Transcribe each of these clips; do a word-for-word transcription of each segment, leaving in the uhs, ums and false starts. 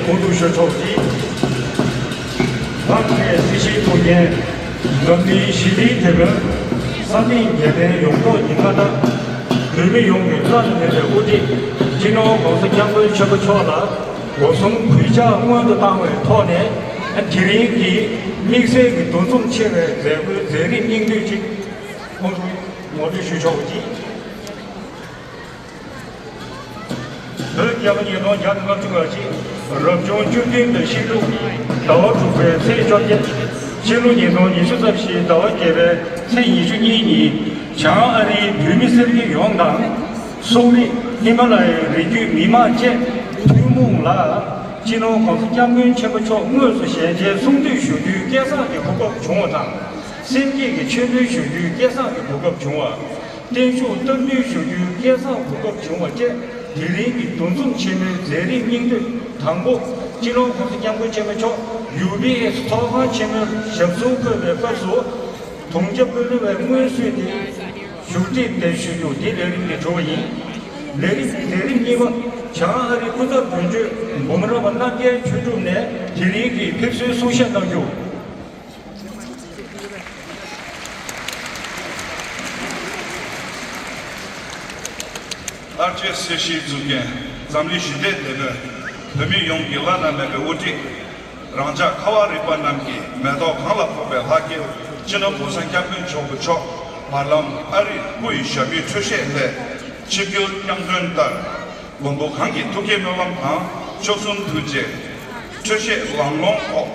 གོང་དུ་ཞུ་ཆོག་ཅིག། ལྷག་པའི་སྲི་ཞུའི་ཐོག་ཉན། འཛམ་གླིང་ཞི་བདེའི་དེད་དཔོན། ས་གནས་རྒྱལ་ཕན་ཡོངས་རྫོགས་ཀྱི་མངའ་བདག་བོད་མི་ཡོངས་ཀྱི་བླ་ན་མེད་པའི་དབུ་ཁྲིད་སྤྱི་ནོར་༸གོང་ས་༸སྐྱབས་མགོན་ཆེན་པོ་མཆོག་ལ་སྒོ་གསུམ་གུས་ཕྱག་སྔོན་དུ་བཏང་བའི་ཐོག་ནས། དེ་རིང་གི་དམིགས་བསལ་གྱི་འདུ་འཛོམས་ཆེ་བའི་མཛད་སྒོའི་མཛད་རིམ་སྙིང་བསྡུས་ཅིག་ཁོང་ཚོ་ངོ་སྤྲོད་ཞུ་ཆོག་ཅིག། བོད་རྒྱལ་ལོ་ཉིས་སྟོང་བརྒྱ་དང་ལྔ་བཅུ་ང་གཅིག་རབ་བྱུང་བཅུ་བདུན་པའི་ཤིང་འབྲུག་ཟླ་བ་དྲུག་པའི་ཚེས་བཅོ་བརྒྱད། ཕྱི་ལོ་ཉིས་སྟོང་ཉི་ཤུ་རྩ་བཞི་ཟླ་བ་བརྒྱད་པའི་ཚེས་ཉི་ཤུ་གཉིས་ཉིན། བྱང་ཨ་རིའི་བོད་མི་སེར་སྐྱ་ཡོངས་དང་། སོག་རིགས་ཧི་མ་ལ་ཡའི་རི་རྒྱུད་མི་མང་བཅས་ཐུན་མོང་ལ། སྤྱི་ནོར་༸གོང་ས་༸སྐྱབས་མགོན་ཆེན་པོ་མཆོག་དངོས་སུ་ཞལ་མཇལ་གསུང་འདུས་ཞུ་རྒྱུའི་སྐལ་བཟང་གི་གོ་སྐབས་བྱུང་བ་དང་། སེམས་བསྐྱེད་ཀྱི་ཆོས་འབུལ་ཞུ་རྒྱུའི་སྐལ་བཟང་གི་གོ་སྐབས་བྱུང་བ། བརྟན་བཞུགས་བསྟར་འབུལ་ཞུ་རྒྱུའི་སྐལ་བཟང་གོ་སྐབས་བྱུང་བ་བཅས། དེ་རིང་གི་འདུ་འཛོམས་ཆེན་མོའི་མཛད་རིམ་སྙིང་བསྡུས་དང་པོ། སྤྱི་ནོར་༸གོང་ས་༸སྐྱབས་མགོན་ཆེན་པོ་མཆོག་ཡུ་བི་ཨེས་ཚོགས་ཁང་ཆེན་མོའི་ཞབས་སོར་འཁོད་པའི་སྐབས་སུ། དུང་རྒྱ་སྤོ་ལོ་བའི་སྔོན་བསུས་ཏེ་བཞུགས་ཁྲི་འདེབས་ཞུ་རྒྱུ་དེ་ལས་རིམ་གྱི་གྲུབ་པ་ཡིན། ལས་རིམ་མཛད་རིམ་གཉིས་པ། བྱང་ཨ་རིའི་སྐུ་ཚབ་དོན་གཅོད་འབུམ་རམས་པ་རྣམ་རྒྱལ་ཆོས་གྲུབ་ནས་དེ་རིང་གི་ཕེབས་བསུའི་གསུང་བཤད་གནང་རྒྱུ། ལྷར་བཅས་སྲི་ཞུའི་གཙུག་རྒྱན། འཛམ་གླིང་ཞི་བདེའི་དེད་དཔོན། བོད་མི་ཡོངས་ཀྱི་བླ་ན་མེད་པའི་དབུ་ཁྲིད། རང་ཅག་ཁ་བ་རི་པ་རྣམས་ཀྱི་མེ་ཏོག་གང་ལ་ཕོག་པའི་ལྷ་སྐལ་སྤྱི་ནོར་༸གོང་ས་༸སྐྱབས་མགོན་ཆེན་པོ་མཆོག་བར་ལམ་ཨ་རིའི་སྐུ་ཡི་ཞབས་པད་འཕྲོད་བཞེས་སླད། ཆིབས་བསྒྱུར་སྐྱོང་དོན་ལྟར། མགོན་པོ་གང་གི་ཐུགས་བསྐྱེད་སྨོན་ལམ་དང་མཆོག་གསུམ་ཐུགས་རྗེ། འཕྲོད་བཞེས་ལམ་ལྷོང་འོག་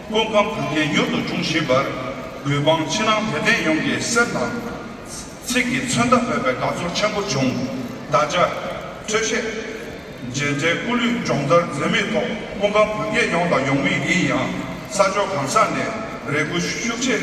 སྐུ་ཁམས་བུ་འཕེལ་མྱུར་དུ་འབྱུང་བཞིན་པར། གུས་འབངས་ཕྱི་ནང་དད་ལྡན་ཡོངས་ཀྱི་སེམས་དང་། ཚིག་གི་མཚོན་རྟགས་མེད་པའི་དགའ་ཚོར་ཆེན་པོ་བྱུང་། ད་ཆ་འཕྲོད་བཞེས་རྗེས་འབྲེལ་སྐུ་ལུས་སྦྱོང་བརྡར་མཛད་མུས་ཐོག་སྐུ་ཁམས་བུ་འཕེལ་ཡོང་དང་ཡོང་མུས་ཡིན་ཡང་། ས་ཕྱོགས་གང་ས་ནས་རེ་སྐུལ་ཤུགས་ཆེ་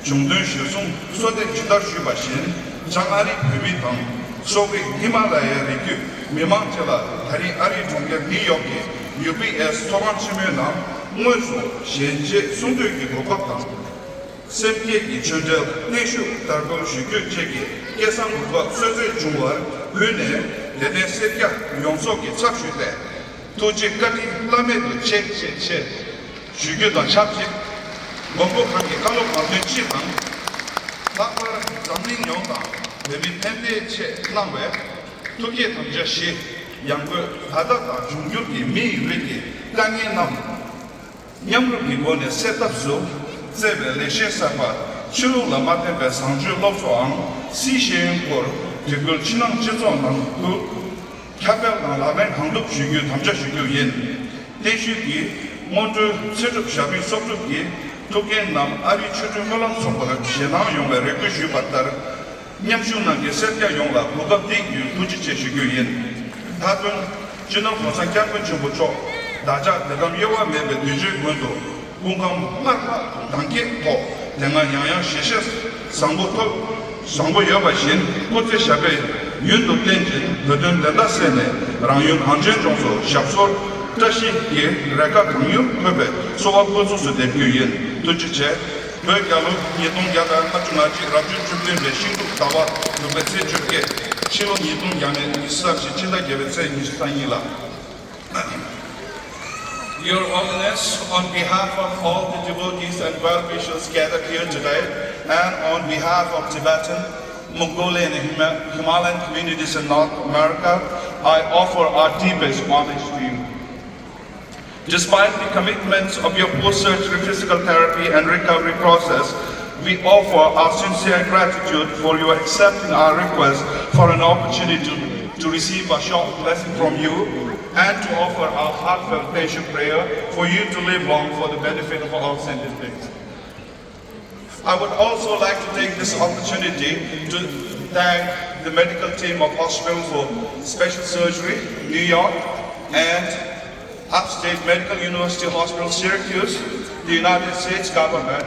བྱུང་དོན་གཞིར་བཟུང་གསོལ་འདེབས་ཇི་ལྟར་ཞུས་པ་བཞིན། བྱང་ཨ་རིའི་བོད་མི་དང་སོག་རིགས་ཧི་མ་ལ་ཡའི་རི་རྒྱུད་མི་མང་བཅས་ལ་ད་རིང་ཨ་རིའི་གྲོང་ཁྱེར་ནིའུ་ཡོག་གི་ཡུ་བི་ཨེས་ཚོགས་ཁང་ཆེན་མོའི་ནང་དངོས་སུ་ཞལ་མཇལ་གསུང་འདུས་ཀྱི་གོ་སྐབས་དང་། སེམས་བསྐྱེད་ཀྱི་ཆོས་འབྲེལ་བརྟན་བཞུགས་བསྟར་འབུལ་ཞུ་རྒྱུ་བཅས་ཀྱི་སྐལ་བཟང་གོ་སྐབས་གསོལ་སྩལ་བྱུང་བར་གུས་ནས་དད་ལྡན་སེར་སྐྱ་ཡོངས་རྫོགས་ཀྱི་ཚབ་ཞུས་ཏེ། ཐུགས་རྗེ་བཀའ་དྲིན་བླ་མེད་དུ་ཆེ་ཆེ་ཆེ་ཞུ་རྒྱུ་དང་ཆབས་ཅིག། མགོན་པོ་གང་གི་བཀའ་སློབ་ལམ་སྟོན་སྤྱི་དང་། ལྷག་པར་འཛམ་གླིང་ཡོངས་དང་བོད་མི་ཕན་བདེའི་ཆེད་གནང་བའི་ཐུགས་བསྐྱེད་དམ་བཅའ་བཞི། ཡང་སྒོས་ད་ལྟ་དང་འབྱུང་འགྱུར་གྱི་མིའི་རིགས་ཀྱི་དཀའ་ངལ་རྣམས་མཉམ་རུབ་ཀྱི་སྒོ་ནས་སེལ་ཐབས་སུ་བསྩལ་བའི་ལེགས་བཤད་གསར་པ་ཆོས་ལུགས་ལ་མ་བརྟེན་པའི་བཟང་སྤྱོད་སློབ་གསོའམ་སྲི་ཞུའི་སྐོར་དེ་ཁུལ་ཕྱི་ནང་སྤྱི་ཚོགས་ནང་ཁུལ་ཁྱབ་སྤེལ་དང་ལག་ལེན་གང་ཐུབ་ཞུ་རྒྱུའི་དམ་བཅའ་ཞུ་རྒྱུ་ཡིན། བརྟན་བཞུགས་ཀྱིས་སྔོན་འགྲོའི་ཚེ་སྒྲུབ་ཞབས་པའི་གསོག་སྒྲུབ་ཀྱི་ཐུགས་འགན་རྣམས་ཨ་རིའི་ཆོ་འཕྲུལ་སྨོན་ལམ་ཚོགས་པར་བཞེས་གནང་ཡོང་བའི་རེ་སྐུལ་ཞུས་པ་ལྟར། མཉམ་ཞུགས་གནང་མཁན་སེར་སྐྱ་ཡོངས་ལ་གོ་སྐབས་འདི་བརྒྱུད་ཐུགས་རྗེ་ཆེ་ཞུ་རྒྱུ་ཡིན། མཐའ་དོན། སྤྱི་ནོར་གོང་ས་སྐྱབས་མགོན་ཆེན་པོ་མཆོག་བདག་ཅག་དད་དམ་དབྱེ་བ་མེད་པའི་གདུལ་བྱའི་མགོན་དུ་སྐུ་ཁམས་སྔར་ལྷག་དྭངས་སྐྱེད་ཐོག་དེ་སྔ་ཡང་ཡང་ཞལ་བཞེས་བཟང་པོ་ཐོབ། བཟང་པོ་ཡོད་པ་བཞིན་སྐུ་ཚེ་ཞབས་པད་ཡུན་དུ་བརྟན་ཅིང་བོད་དོན་བདེན་མཐའ་གསལ་ནས་རང་ཡུལ་གངས་ཅན་ལྗོངས་སུ་ཞབས་སོར་བཀྲ་ཤིས་ཀྱི་རེ་ཁ་གང་མྱུར་འཐོབ་པའི་གསོལ་བ་ཀུན་གསབ་སུ་འདེབས་རྒྱུ་ཡིན། ཐུགས་རྗེ་ཆེ། བོད་རྒྱལ་ལོ་ཉིས་སྟོང་བརྒྱ་དང་ལྔ་བཅུ་ང་གཅིག་རབ་བྱུང་བཅུ་བདུན་པའི་ཤིང་འབྲུག་ཟླ་བ་དྲུག་པའི་ཚེས་བཅོ་བརྒྱད། ཕྱི་ལོ་ཉིས་སྟོང་བརྒྱ་མེད་ཉི་ཤུ་རྩ་བཞི་ཕྱི་ཟླ་བརྒྱད་པའི་ཚེས་ཉི་ཤུ་རྩ་གཉིས་ལ། Your Holiness, on behalf of all the devotees and well-wishers gathered here today, and on behalf of Tibetan, Mongolian, and Hima- Himalayan communities in North America, I offer our deepest homage to you. Despite the commitments of your post-surgery physical therapy and recovery process, we offer our sincere gratitude for your accepting our request for an opportunity to, to receive a short blessing from you and to offer our heartfelt intention prayer for you to live long for the benefit of all sentient beings. I would also like to take this opportunity to thank the medical team of Hospital for Special Surgery, New York, and Upstate Medical University Hospital, Syracuse, the United States government,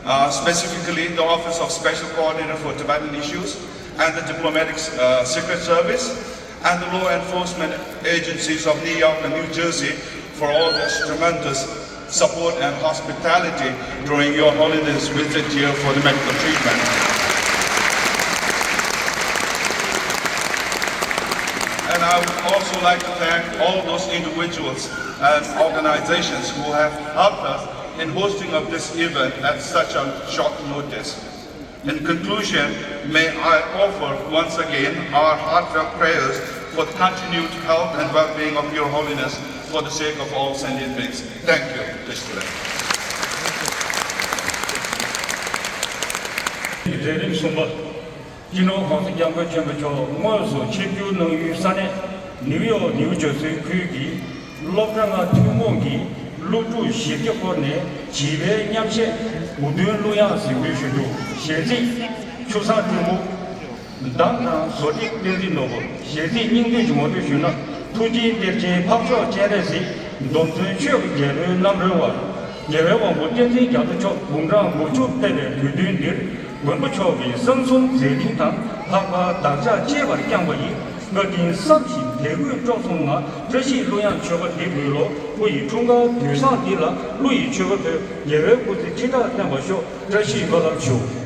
uh, specifically the Office of Special Coordinator for Tibetan Issues and the Diplomatic, uh, Secret Service, and the law enforcement agencies of New York and New Jersey for all their tremendous support and hospitality during Your Holiness' visit here for the medical treatment. And I I would also like to thank all those individuals and organizations who have helped us in hosting of this event at such a short notice. In conclusion, may I offer once again our heartfelt prayers for the continued health and well-being of Your Holiness for the sake of all sentient beings. Thank you. Please do that. མཛད་རིམ་གསུམ་པ། སྤྱི་ནོར་༸གོང་ས་༸སྐྱབས་མགོན་ཆེན་པོ་མཆོག་དངོས་སུ་ཆིབས་བསྒྱུར་གནང་ཡུལ་ས་གནས་ནིའུ་ཡོག་ནིའུ་ཇར་སི་ཁུལ་གྱི་སློབ་གྲྭ་ལྔ་ཐུན་མོང་གི་སློབ་ཕྲུག་བཞི་བརྒྱ་སྐོར་ནས་བྱིས་པའི་མཉམ་གཞས་དགུ་སྟོན་གླུ་དབྱངས་གཟིགས་འབུལ་ཞུས་འདུག་གཞས་ཚིག་ཆུ་བཟང་སྤྲུལ་སྐུ། གདངས་དང་བཟོ་སྒྲིག་བསྟན་འཛིན་ནོར་བུ། གཞས་ཚིག་སྙིང་བསྡུས་ཀྱི་ངོ་སྤྲོད་ཞུས་ན། ཐུགས་རྗེའི་གཏེར་ཆེན་འཕགས་མཆོག་སྤྱན་རས་གཟིགས། སྡོམ་བརྩོན་ཆོས་ཀྱི་རྒྱལ་པོའི་རྣམ་རོལ་བ། རྒྱལ་བའི་དབང་པོ་བསྟན་འཛིན་རྒྱ་མཚོ་མཆོག་དགུང་གྲངས་དགུ་བཅུ་ཕེབས་པའི་དུས་སྟོན་འདིར། མགོན་པོ་མཆོག་གི་གསང་གསུམ་མཛད་འཕྲིན་དང་ལྷག་པར་བདག་ཅག་གཅེས་པར་བསྐྱངས་པ་ཡི་བཀའ་དྲིན་བསམ་བཞིན་དད་གུས་སྤྲོ་གསུམ་ངང་བཀྲ་ཤིས་གླུ་དབྱངས་མཆོད་པ་འདི་འབུལ་ལོ། སྐུ་ཡི་འཁྲུངས་སྐར་དུས་བཟང་འདི་ལ་གླུ་ཡི་མཆོད་པ་ཕུལ། རྒྱལ་བའི་སྐུ་ཚེ་ཁྲི་ཕྲག་བརྟན་པར་ཤོག་བཀྲ་ཤིས་སྨོན་ལམ་ཞུ།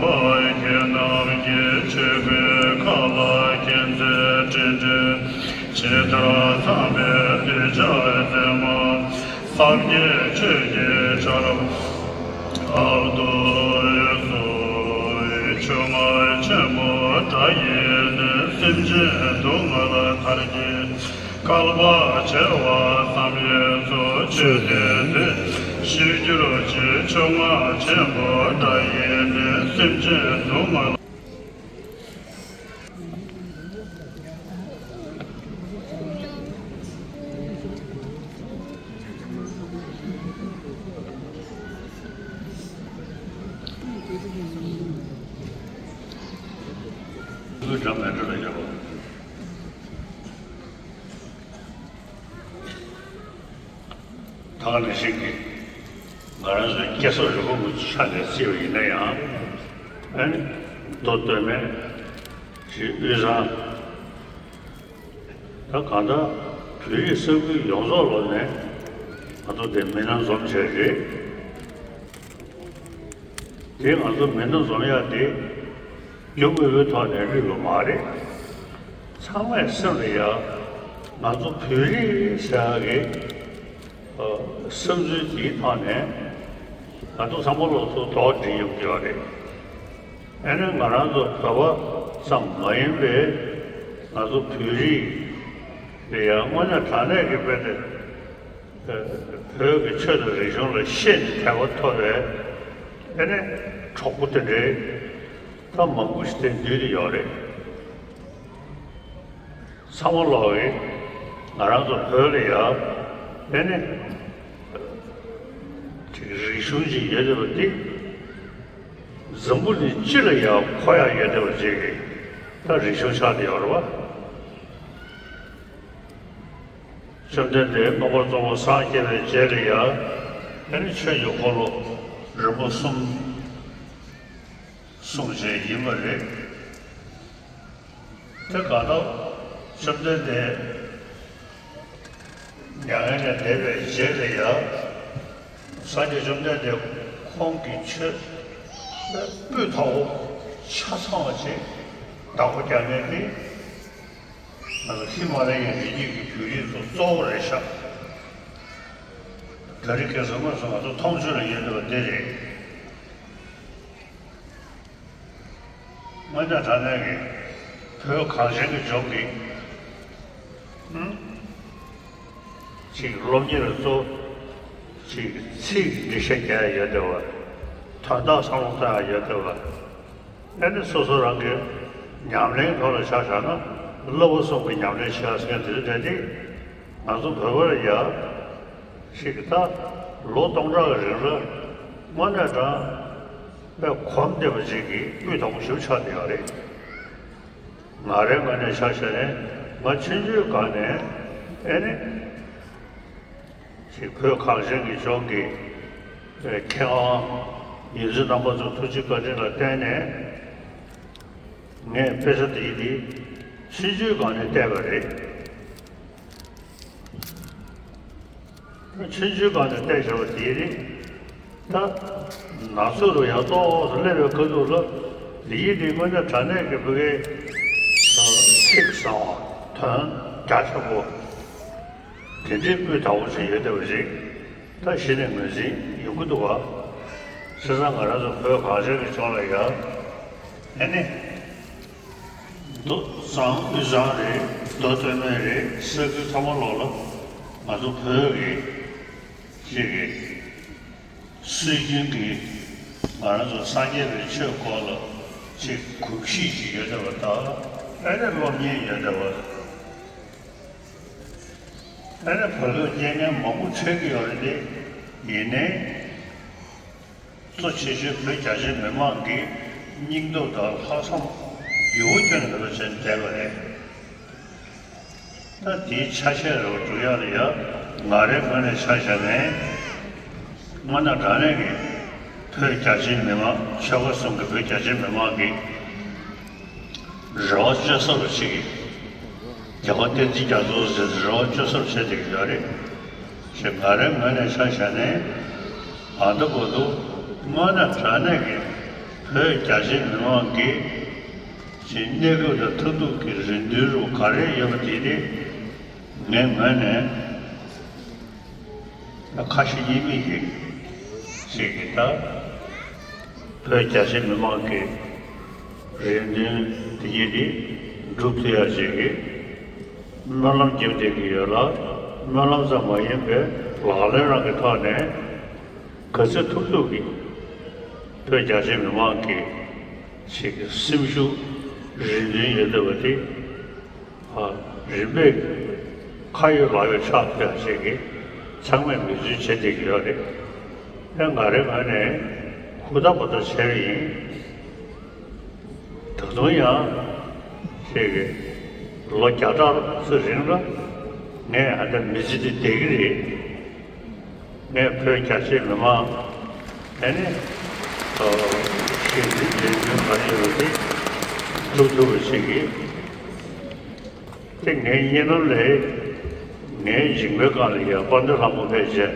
པ་ཁྱེད་རྣམས་ཀྱི་ཆོས་གོས་ཁ་ལ་མཁྱེན་བརྩེ་དྲིན་དྲན་ཇི་ལྟར་ཚངས་པའི་གདུལ་བྱ་རྩེ་མོ་སངས་རྒྱས་ཆོས་ཀྱི་ཆར་པ་ལྟ་བུར་གསོལ། ཆོས་རྔ་ཆེན་པོ་སྒྲ་ཡིས་ནི་སེམས་ཅན་སྡུག་བསྔལ་མཐར་སྐྱེལ། བསྐལ་པ་བྱེ་བ་ཙམ་ཡས་སུ་ཆོས་བསྟན་ཏེ། ཞི་གྱུར་ཅིག་ཆོས་རྔ་ཆེན་པོ་སྒྲ་ཡིས་ནི་སེམས་ཅན་སྡུག་བསྔལ། ད་ག་ནང་བཞིན་གྱི་ང་རང་ཚོའི་སྐྱེ་སོགས་རིགས་པ་དབུ་མའི་ཆ་ནས་བརྩིས་པ་ཡིན་ན་ཡང་། ཨ་ནི་མདོ་སྟོད་སྨད་ཀྱི་དབུས་གཙང་། ད་གང་ལྟར་བོད་རིགས་ས་ཁུལ་ཡོངས་རྫོགས་ལོག་ནས་ང་ཚོ་དེ་མི་སྣ་འཛོམས་བྱས་རེད། དེ་ང་ཚོ་མི་སྣ་འཛོམས་ཡག་དེ་རྒྱུ་དངོས་པོའི་ཐོག་ནས་སླེབས་པ་མ་རེད། ཚང་མས་སེམས་ལ་ཡ་ང་ཚོ་བོད་རིགས་ཟེར་ཡག་གི་ཨ་བསམ་ཚུལ་དེའི་ཐོག་ནས་ང་ཚོ་ཚང་མ་ལོག་ཚོ་རྡོག་སྒྲིལ་ཡོང་གི་ཡོད་རེད། ཨ་ནི་ང་རང་ཚོ་བོད་པ་ཙམ་མ་ཡིན་པའི་ང་ཚོ་བོད་རིགས་ལ་ཡ་དངོས་གནས་དྲང་གནས་ཀྱི་དཔེ་དེ། བོད་ཀྱི་ཆོས་དང་རིག་གཞུང་ལ་ཤེས་ནས་དད་པ་ཐོབ་པའི་ཨེ་ནི་གྲོགས་པོ་དེ་འདྲའི་ད་མང་པོ་ཞིག་དེ་འདུས་ཏེ་ཡོད་རེད། ཚང་མ་ལོག་གིས་ང་རང་ཚོ་བོད་ལ་ཡ་ཨེ་ནི་ཅིག་རིག་གཞུང་ཅིག་ཡོད་བསྡད་པ་འདི་འཛམ་བུ་གླིང་སྤྱི་ལ་ཡ་མཁོ་ཡག་ཡོད་བསྡད་པ་ཅིག་གི་ད་རིག་གཞུང་ཆགས་བསྡད་ཡོད་རེད་བ། བཅོམ་ལྡན་འདས་མངོན་པར་རྫོགས་པར་སངས་རྒྱས་པའི་རྗེས་ལ་ཡང་ཨ་ནི་ཆོས་ཀྱི་འཁོར་ལོ་རིམ་པ་གསུམ་གསུངས་བྱས་ཡིན་པ་རེད། དེ་ག་ལྟར་བཅོམ་ལྡན་འདས་མྱ་ངན་ལས་འདས་པའི་རྗེས་ལ་ཡང་སངས་རྒྱས་བཅོམ་ལྡན་འདས་ཁོང་གི་ཆོས་སྤུས་དག་པོ་ཆ་ཚང་བ་ཅིག་བདག་པོ་རྒྱག་མཁན་དེ། ང་ཚོ་ཧི་མ་ལ་ཡའི་རི་རྒྱུད་ཀྱི་བོད་རིགས་ཚོ་གཙོ་བོ་རེད་ཤག་དེ་རིང་ཁ་སང་དངོས་སུ་ང་ཚོ་མཐོང་ཆོས་ལ་ཡོད་བསྡད་པ་འདི་རེད། དངོས་གནས་དྲང་གནས་ཀྱི་བོད་གངས་ཅན་གྱི་ལྗོངས་ཀྱི་ཨུམ་ཅིག་སློབ་གཉེར་ལ་གཙོ་ཅིག་ཚིག་འགྲེལ་བཤད་རྒྱག་ཡ་ཡོད་བསྡད་པ། དོན་དག་བསམ་བློ་གཏོང་ཡ་ཡོད་བསྡད་པ། ཨ་ནི་སོ་སོ་རང་གི་ཉམས་ལེན་ཐོག་ལ་ཆ་བཞག་ན་བསླབ་པ་གསུམ་གྱི་ཉམས་ལེན་བྱེད་ཡ་ཟེར་མཁན་དེ་འདྲ་འདྲ་དེ་ང་ཚོ་བོད་པ་ལ་ཡ་ཞིག་གི་ད་ལོ་སྟོང་ཕྲག་གི་རིང་ལ་དངོས་གནས་དྲང་པའི་གོམས་བསྡད་པ་ཅིག་གི་སྤུས་དག་པོ་ཞིག་ཆགས་བསྡད་ཡོད་རེད། ང་རའི་ངོས་ནས་ཆ་བཞག་ནས་ང་ཆུང་ཆུང་སྒང་ནས་ཨ་ནི། ཅིག་བོད་གངས་ཅན་གྱི་ལྗོངས་ཀྱི་མཁས་དབང་ཡོངས་འཛིན་རྣམ་པ་ཚོའི་ཐུགས་རྗེ་བཀའ་དྲིན་ལ་བརྟེན་ནས་ངས་དཔེ་ཆ་འདི་འདི་ཆུང་ཆུང་སྒང་ནས་བལྟས་པ་རེད། ཆུང་ཆུང་སྒང་ནས་བལྟས་བཞག་པ་འདི་ནི་ད་ན་ཟུག་རུ་ཡར་ཏོག་ཙམ་སླེབས་པའི་ཁ་ཐུག་ལ་འདི་འདི་དངོས་གནས་དྲང་གནས་ཀྱི་བོད་སྐད་ཚིག་བཟང་བ་དོན་རྒྱ་ཆེན་པོ། དེ་འདྲའི་སྤུས་དག་པོ་ཞིག་ཡོད་བསྡད་པ་ཞིག་ད་གཞི་ནས་ངོས་འཛིན་ཡོང་གི་འདུག་ག་བྱས་ཙང་ང་རང་ཚོ་བོད་གངས་ཅན་གྱི་ལྗོངས་ལ་ཡ་ཨ་ནི་མདོ་གཙང་དབུས་གཙང་རེད། མདོ་སྟོད་སྨད་རེད། ས་ཁུལ་ཚང་མ་ལོག་ལ་ང་ཚོ་བོད་ཀྱི་ཅིག་གི་སྲོལ་རྒྱུན་གྱི་ང་རང་ཚོ་སངས་རྒྱས་པའི་ཆོས་སྐོར་ལ་ཅིག་གོམས་གཤིས་ཅིག་ཡོད་བསྡད་པ་དང་ཨ་ནི་སློབ་གཉེར་ཡོད་བསྡད་པ། ཨ་ནི་བོད་སྐད་སྐྱོན་མཁན་མང་པོ་འཚོལ་གྱི་ཡོད་རེད་དེ། ཡིན་ནའི་གཙོ་ཆེ་ཤོས་བོད་རྒྱ་ཆེ་མི་མང་གི་སྙིང་སྟོབས་དང་ལྷག་བསམ་རྒྱུ་བ་སྐྱོན་མེད་པ་བྱས་བསྡད་པ་རེད། ད་དེའི་ཆ་ཤས་རེ་བ་སྒྲུབ་ཡག་ལ་ཡ་ང་རའི་ངོས་ནས་ཆ་བཞག་ནས་དངོས་གནས་དྲང་གནས་ཀྱི་བོད་རྒྱ་ཆེ་མི་མང་ཆོལ་ཁ་གསུམ་གྱི་བོད་རྒྱ་ཆེ་མི་མང་གི་རེ་བ་བཅོལ་ས་རུ་ཞིག་རྒྱལ་བ་བསྟན་འཛིན་རྒྱ་མཚོ་ཟེར་ཏེ་རེ་བ་བཅོལ་ས་རུ་བྱས་བསྡད་ཀྱི་ཡོད་རེད། ཞེས་ང་རའི་ངོས་ནས་ཆ་བཞག་ནས་ཨ་མདོ་གོ་དུ་དངོས་གནས་དྲང་གནས་ཀྱི་ བོད་རྒྱ་ཆེ་མི་མང་གི་ཅིག་གནས་སྐབས་དང་མཐར་ཐུག་གི་རེ་འདུན་རུ་ག་རེ་ཡོད་པ་དེ་ནི་ངའི་ངོས་ནས་ཁ་ཞེ་གཉིས་མེད་ཀྱི་ཅིག་གི་ད་བོད་རྒྱ་ཆེ་མི་མང་གི་རེ་འདུན་དེ་ཉིད་དེ་འགྲུབ་ཐུབ་ཡ་ཅིག་གི་སྨོན་ལམ་རྒྱབ་བསྡད་ཀྱི་ཡོད་ལ། སྨོན་ལམ་ཙམ་མ་ཡིན་པའི་ལག་ལེན་རང་གི་ཐོག་ནས་ག་ཚོད་ཐུབ་ཐུབ་ཀྱིས་བོད་རྒྱ་ཆེ་མི་མང་གི་ཅིག་གི་སེམས་ཤུགས་རེ་འདུན་ཡོད་བསྡད་པ་དེ། ཨ། རིམ་པས་ཁ་ཡོད་ལག་ཡོད་ཆགས་ཐུབ་ཡ་ཞིག་གི་ཚང་མས་འབད་བརྩོན་བྱེད་བསྡད་ཀྱི་ཡོད་རེད། ཡང་ང་རའི་ངོས་ནས་ཧུར་ཐག་པ་ཐག་བྱས་པ་ཡིན། ད་དུང་ཡང་ཞིག་གི་ལོ་བརྒྱ་ཕྲག་ཙམ་རིང་ལ་ངས་ཨ་ད་མི་ཚེ་འདི་བསྡད་ཀྱི་རེད། ངས་བོད་རྒྱ་ཆེ་མི་མང་ཨ་ནི་ཞིག་གི་ལས་དོན་ག་རེ་ཡོད་པ་དེ་སྒྲུབ་ཐུབ་པ་ཞིག་གི། དེ་ངའི་གཉིད་ལམ་ལས་ངའི་མཇིང་པའི་སྒང་ལ་ཡ་དཔལ་ལྡན་ལྷ་མོ་ཕེབས་རྗེས།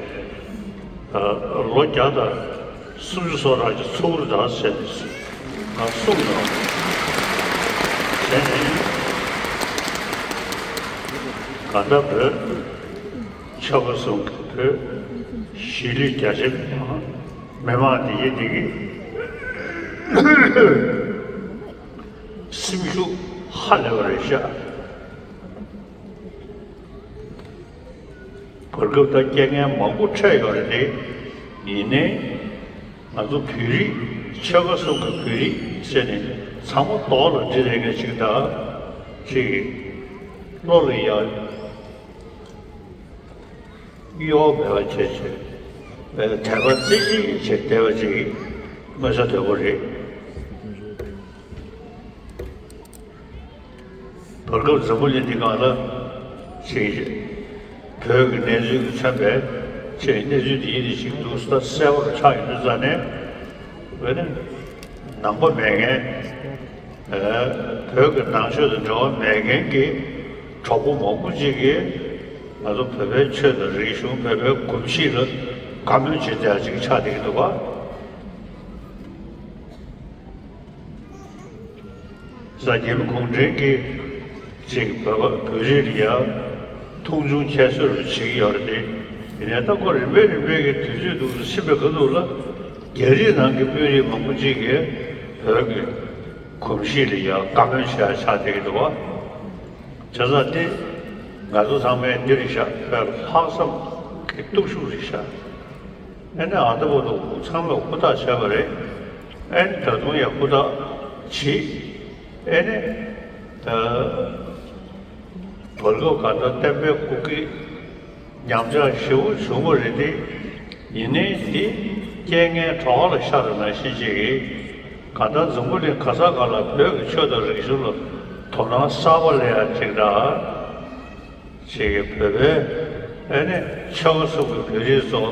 ཨ། ལོ་བརྒྱ་དང་སུམ་ཅུ་སོ་གྲངས་ཀྱི་ཚོགས་རུ་དང་ཟེར་ནས་ང་གསུངས་ཡོང་། བྱས་ནས་གང་ལྟར་བོད་ཆོལ་ཁ་གསུམ་གྱི་བོད་གཞིས་ལུས་རྒྱ་ཆེ་མི་མང་མི་མང་དེ་ཡིན་དེ་གི་སེམས་ཤུགས་ཧ་ལས་པ་རེད་ཤག་བར་སྐབས་ད་རྐྱེན་ངན་མང་པོ་འཕྲད་ཡོད་རེད་དེ། ཡིན་ནའི་ང་ཚོ་བོད་རིགས་ཆོལ་ཁ་གསུམ་གྱི་བོད་རིགས་ཟེར་ནས་ཚང་མ་རྡོག་ལ་སྒྲིལ་ཡོད་མཁན་ཞིག་དང་། ཅིག་བློ་ལ་ཡ་གཡོ་བ་མེད་པ་བྱས་བྱས་དད་པ་རྩེ་གཅིག་བྱས་བསྡད་པ་ཅིག་མངོན་གསལ་དོད་པོ་རེད། བར་སྐབས་འཛམ་བུ་གླིང་འདི་སྒང་ལ་ཅིག་བོད་ཀྱི་གནས་ཚུལ་གྱིས་མཚོན་པའི་ཅིག་གནས་ཚུལ་འདི་ཡིན་ནི་ཞིག་འདུག་ས་གསལ་པོར་ཆགས་ཡོད་དུས་ཙང་ནས། བོད་ནི་ནང་པ་མེད་མཁན། ཨ། བོད་ཀྱི་ནང་ཆོས་དང་འབྲེལ་བ་མེད་མཁན་གྱི་གྲོགས་པོ་མང་པོ་ཅིག་གིས་ང་ཚོ་བོད་པའི་ཆོས་དང་རིག་གཞུང་བོད་པའི་གོམས་གཤིས་ལ་བཀའ་མོལ་བྱེད་བསྡད་ཡ་ཅིག་ཆགས་བསྡད་ཀྱི་འདུག་ག་ས་རྒྱལ་པོ་གུང་ཁྲན་གྱིས་ཅིག་བོད་པ་བོད་རིགས་ལ་ཡ་མཐོང་ཆུང་ཁྱད་གསོད་རུ་བྱེད་ཀྱི་ཡོད་རེད་དེ། ཡིན་ནའི་ད་ཁོ་རིམ་པས་རིམ་པས་ཀྱི་དུས་ཚོད་འདུག་ཕྱིན་པའི་ཁ་ཐུག་ལ་རྒྱ་རིགས་ནང་གི་དཔོན་རིགས་མང་པོ་ཅིག་གིས་བོད་ཀྱི་གོམས་གཤིས་ལ་ཡ་བཀའ་མོལ་བྱེད་ཡ་ཆགས་བསྡད་ཀྱི་འདུག་བ། བྱས་ཙང་དེ་ང་ཚོ་ཚང་མས་འདི་རེད་ཤག་བོད་ལྷག་བསམ་གྱི་སྟོབས་ཤུགས་རེད་ཤག་ཨེ་ནས་ཨ་ད་བར་དུ་ཚང་མས་ཧུར་ཐག་བྱས་པ་རེད། ཨེ་ནས་ད་དུང་ཡང་ཧུར་ཐག་བྱེད། ཨེ་ནས་ད་བར་སྐབས་གང་ལྟར་བསྟན་པའི་སྐུ་སྐྱེ་ཉམས་ཆག་ཞེ་པོ་བྱུང་བ་རེད་དེ། ཡིན་ནའི་འདི་རྐྱེན་ངན་གྲོགས་ལ་ཤར་བ་ནང་བཞིན་ཅིག་གིས་གང་ལྟར་འཛམ་བུ་གླིང་ག་ས་ག་ལ་བོད་ཀྱི་ཆོས་དང་རིག་གཞུང་ལ་དོ་སྣང་གསར་པ་སླེབས་ཡ་ཅིག་དང་། ཅིག་གིས་བོད་པའི་ཨེ་ནས་ཆོལ་ཁ་གསུམ་གྱི་བོད་རིགས་ཚོ་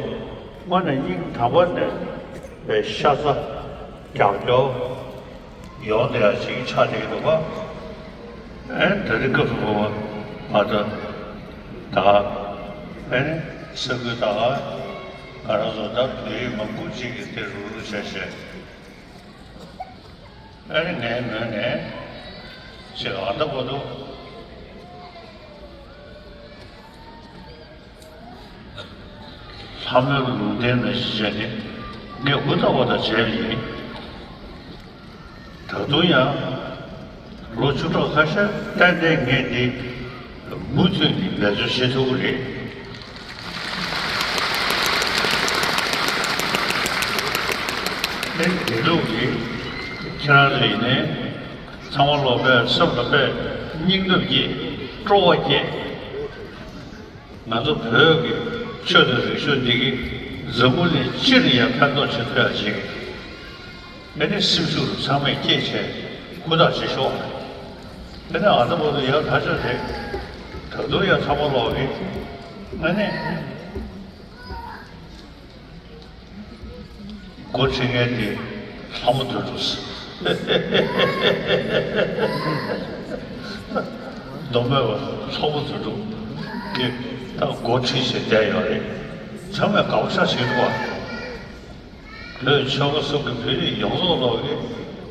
དངོས་གནས་སྙིང་ཐག་པ་ནས་པའི་ཤ་ཚ་རྒྱབ་སྐྱོར་ཡོང་བསྡད་ཡ་ཅིག་ཆགས་བསྡད་ཀྱི་འདུག་ག་ཨེ་ནས་ད་རེས་སྐབས་སུ་བབ་པ་ང་ཚོ་ད་ཨེ་ནས་ས་ཁུལ་ད་ག་ང་རང་ཚོ་ད་བོད་རིགས་མང་པོ་ཅིག་གིས་དེ་རུག་རུག་བྱས་བྱས། ཨ་ནི་ངའི་ངོས་ནས་ཅིག་ཨ་ད་བར་དུ་ལྷ་མོའི་ལུང་བསྟན་ནང་བཞིན་བྱས་ནས་ངས་ཧུར་ཐག་པ་ཐག་བྱས་པ་ཡིན། ད་དུང་ཡང་ལོ་བཅུ་ཕྲག་ཁ་ཤས་ཏན་ཏན་ངས་འདི་མུ་མཐུད་ནས་འབད་རྩོལ་བྱེད་ཐུབ་ཀྱི་རེད། ཨེ་དེ་ལུགས་ཀྱིས་ཁྱེད་རང་ཚོ་ཡིན་ནའི་ཚང་མ་ལོག་པའི་སེམས་ལ་དཔེ་སྙིང་སྟོབས་སྐྱེད། སྤྲོ་བ་སྐྱེད། ང་ཚོ་བོད་ཀྱི་ཆོས་དང་རིག་གཞུང་འདི་གིས་འཛམ་བུ་གླིང་སྤྱིར་ཡང་ཕན་ཐོགས་བྱེད་ཐུབ་ཡ་ཞིག་ཨ་ནི་སེམས་ཤུགས་ཚང་མས་བསྐྱེད་བྱས་ཧུར་ཐག་བྱེད་ཤོག་ཨ་ནི་ཨ་ད་བར་དུ་ཡག་ཐག་ཆོད་རེད། ད་དུང་ཡང་ཚང་མ་ལོག་གི་ཨ་ནི་འགོ་ཁྲིད་མཁན་དེ་ལྷ་མོ་དོན་གྲུབ། མདོ་སྨད་པ་ལྷ་མོ་དོན་གྲུབ་དེ་ད་འགོ་ཁྲིད་བྱས་བསྡད་ཡོད་རེད། ཚང་མས་དགའ་པོ་ཤ་ཞིག་འདུག་བ། བོད་ཆོལ་ཁ་གསུམ་གྱི་བོད་རིགས་ཡོངས་རྫོགས་ལོག་གི་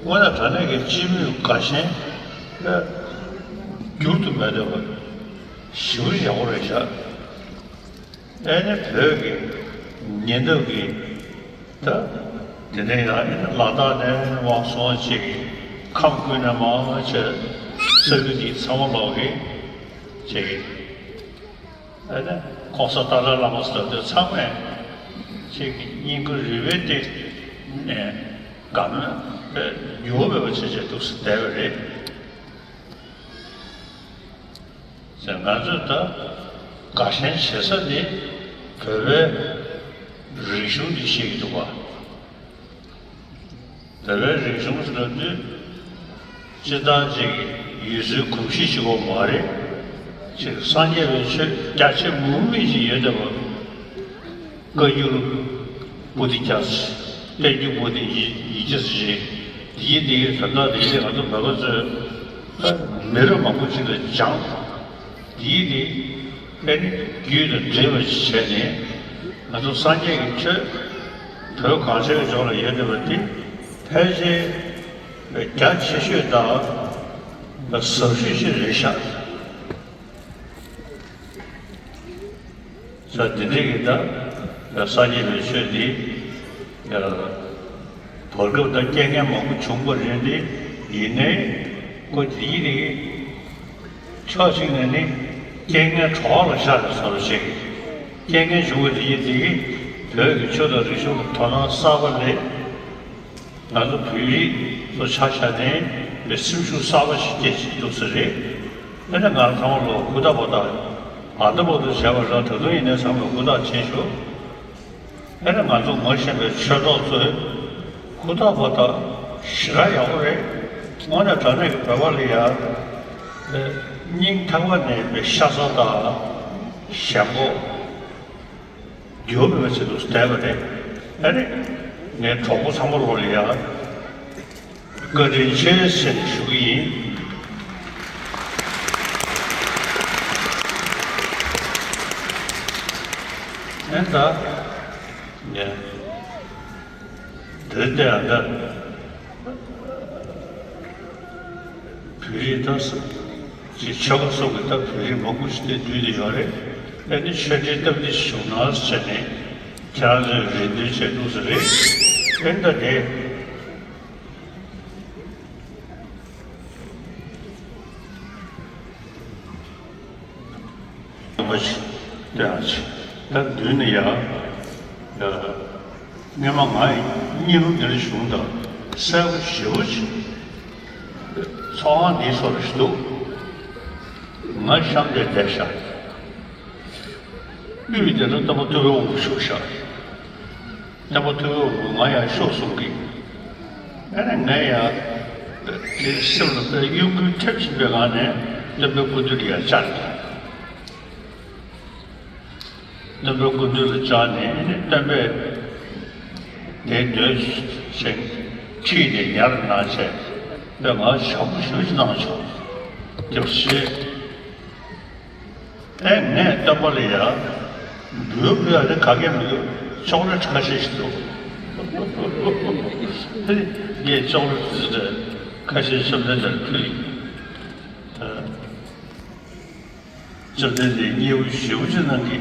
དངོས་གནས་དྲང་གནས་ཀྱི་སྤྱི་མོས་དགའ་ཞེན་ལ་འགྱུར་དུ་མེད་འདོད་པ་ཞེ་པོ་ཡག་པོ་རེད་ཤག་ཨེ་ནི་བོད་ཀྱི་ཉེ་འདབས་ཀྱི་ད་དེ་ནས་ཡང་ཨེ་ནི་ལ་དྭགས་ནས་མར་སོང་ཅིག་ཁམས་ཀུན་ནས་མར་ཆེ་ས་ཁུལ་འདི་ཚང་མ་ལོག་གི་ཅིག་ཨ་ནི་༸གོང་ས་ཏཱ་ལའི་བླ་མ་ཟེར་དུས་ཚང་མས་ཅིག་སྙིང་ཁུ་རུས་པའི་གཏིང་ནས་དགའ་མོས་དཔེ་འགྱུར་བ་མེད་པ་བྱས་བྱས་འདུག་སེ་བསྡད་པ་རེད། ཟེར་ང་ཚོས་ད་དགའ་ཞེན་བྱེད་ས་དེ་བོད་པའི་རིག་གཞུང་འདི་ཤེས་ཀྱི་འདུག་བ། བོད་པའི་རིག་གཞུང་ཟེར་དུས་སྤྱིར་བཏང་ཅིག་ཡུལ་སྲོལ་གོམས་གཤིས་ཤིག་པོ་མ་རེད། ཅིག་སངས་རྒྱས་པའི་ཆོས་རྒྱ་ཆེ་མུ་མེད་ཅིག་ཡོད་བསྡད་པ། བཀའ་འགྱུར་པོ་ཏི་བརྒྱད་ཅུ། བསྟན་འགྱུར་པོ་ཏི་ཉི་ཉི་བརྒྱ་ཙམ་ཞིག་འདི་ཡི་འདི་ཡི་དོན་དག་འདི་ཡི་ང་ཚོ་བོད་པ་ཚོས་མི་རབས་མང་པོ་ཅིག་ལ་སྦྱངས། འདི་ཡི་འདི་ཨེ་ནི་རྒྱུད་དང་འདྲེས་པ་ཞིག་བྱས་ནས་ང་ཚོ་སངས་རྒྱས་ཀྱི་ཆོས་བོད་གངས་ཅན་གྱི་ལྗོངས་ལ་ཡོད་བསྡད་པ་འདི་ཕལ་ཆེར་རྒྱ་ཆེ་ཤོས་དང་ཟབ་ཤོས་ཤིག་རེད་ཤག་ས་འདི་འདྲ་གི་ད་སངས་རྒྱས་པའི་ཆོས་འདི་བར་སྐབས་ད་རྐྱེན་ངན་མང་པོ་བྱུང་བ་རེད་དེ། ཡིན་ནའི་ཁོ་འདི་ཡི་རིགས་ཕྱོགས་གཅིག་ནས་ནི་རྐྱེན་ངན་གྲོགས་ལ་ཤར་བའི་བཟོ་འདྲ་ཞིག་རྐྱེན་ངན་བྱུང་བ་འདི་ཡི་འདི་གིས་བོད་ཀྱི་ཆོས་དང་རིག་གཞུང་ལ་དོ་སྣང་གསར་པ་སླེབས། ང་ཚོ་བོད་རིགས་ཚོ་ཆ་བཞག་ནས་སེམས་ཤུགས་གསར་པ་ཞིག་སྐྱེས་ཀྱི་འདུག་ས་རེད། དེ་ནས་ང་རང་ཚང་མ་ལོ་ཧུར་ཐག་པ་ཐག་ཨ་ད་པོ་ཏོ་བྱས་པ་ར། ད་དུང་ཡིན་ནའི་ཚང་མས་ཧུར་ཐག་བྱེད་ཤོག་དེ་ནས་ང་ཚོ་ངོ་ཤེས་པའི་ཆོས་གྲོགས་ཚོས་ཧུར་ཐག་པ་ཐག་ཞེ་དྲག་ཡག་པོ་རེད། དངོས་གནས་དྲང་གནས་ཀྱི་བོད་པ་ལ་ཡ་སྙིང་ཐག་པ་ནས་པའི་ཤ་ཚ་དང་ཞེན་ཁོག་འགྱུར་བ་མེད་པ་བྱེད་དུ་བསྡད་པ་རེད། ཨ་ནི་ངའི་གྲོགས་པོ་ཚང་མ་ལོ་ལ་ཡ་བཀའ་དྲིན་ཆེ་ཟེར་ནས་ཞུ་གི་ཡིན། ཨེ་ད་ངས་འདིར་བལྟས་ཨ་ད། བོད་རིགས་ད་སོ་ཅིག་ཆོལ་ཁ་སོགས་ཀྱི་ད་བོད་རིགས་མང་པོ་ཞིག་དེ་འདུས་བསྡད་ཡོད་རེད། ཨེ་ནི་ཆོས་འབྲེལ་སྟབས་བདེ་ཞིག་བྱུང་ན་ཟེར་ནས་ཁྱེད་རང་ཚོས་རེ་འདུན་བྱས་འདུག་ས་རེད། ཨེ་ད་དེ་པ་ཞིག་བསྟན་ཡ་ཆེ། ད་མདུན་ནས་ཡ། ཡ། སྔོན་མ་ང་ཡི་གཉིད་ལམ་འདིར་བྱུང་དང་གསལ་པོ་ཞེ་པོ་ཅིག་ཚོགས་ཁང་འདིའི་ཕྱོགས་ལ་ཞིག་འདུག་ང་གཤམ་དེར་བསྡད་ཤག་དབུས་དེ་ལ་སྟོན་པ་ཐུབ་པའི་དབང་པོ་བཞུགས་ཤག་སྟོན་པ་ཐུབ་པའི་དབང་པོས་ང་ཡར་ཤོག་གསུང་གི། ཨ་ནི་ངས་ཡ། དེ་སེམས་ལ་དཔེ་གཡོ་འགུལ་ཐེབས་བཞིན་པའི་ངང་ནས་སྟོན་པའི་སྐུ་མདུན་ལ་ཡར་བཅར་ཏེ། སྟོན་པའི་སྐུ་མདུན་ལ་བཅར་ནས་ཨེ་ནི་སྟོན་པས་དེའི་མདུན་ཞིག་ཁྲིད་དེ་ཉར་གནང་བྱས། དཔེ་ང་ཞབས་པོ་ཞུ་ཞིག་གནང་བྱུང་། རྒྱབ་ཤེས། ཨེ་ངས་སྟོན་པ་ལ་ཡ། འབུལ་དགོས་ཡ་དེ་ག་གེ་མི་འདུག་ཅོག་ལེ་ཊི་ཁ་ཤས་ཤིག་འདུག་ངས་ཅོག་ལེ་ཊི་དེ་ཁ་ཤས་ཤམ་ལེ་དེར་ཕུལ། ཨ། བཅོམ་ལྡན་འདས་མཉེས་པོ་ཞེ་པོ་ཅིག་གནང་གི།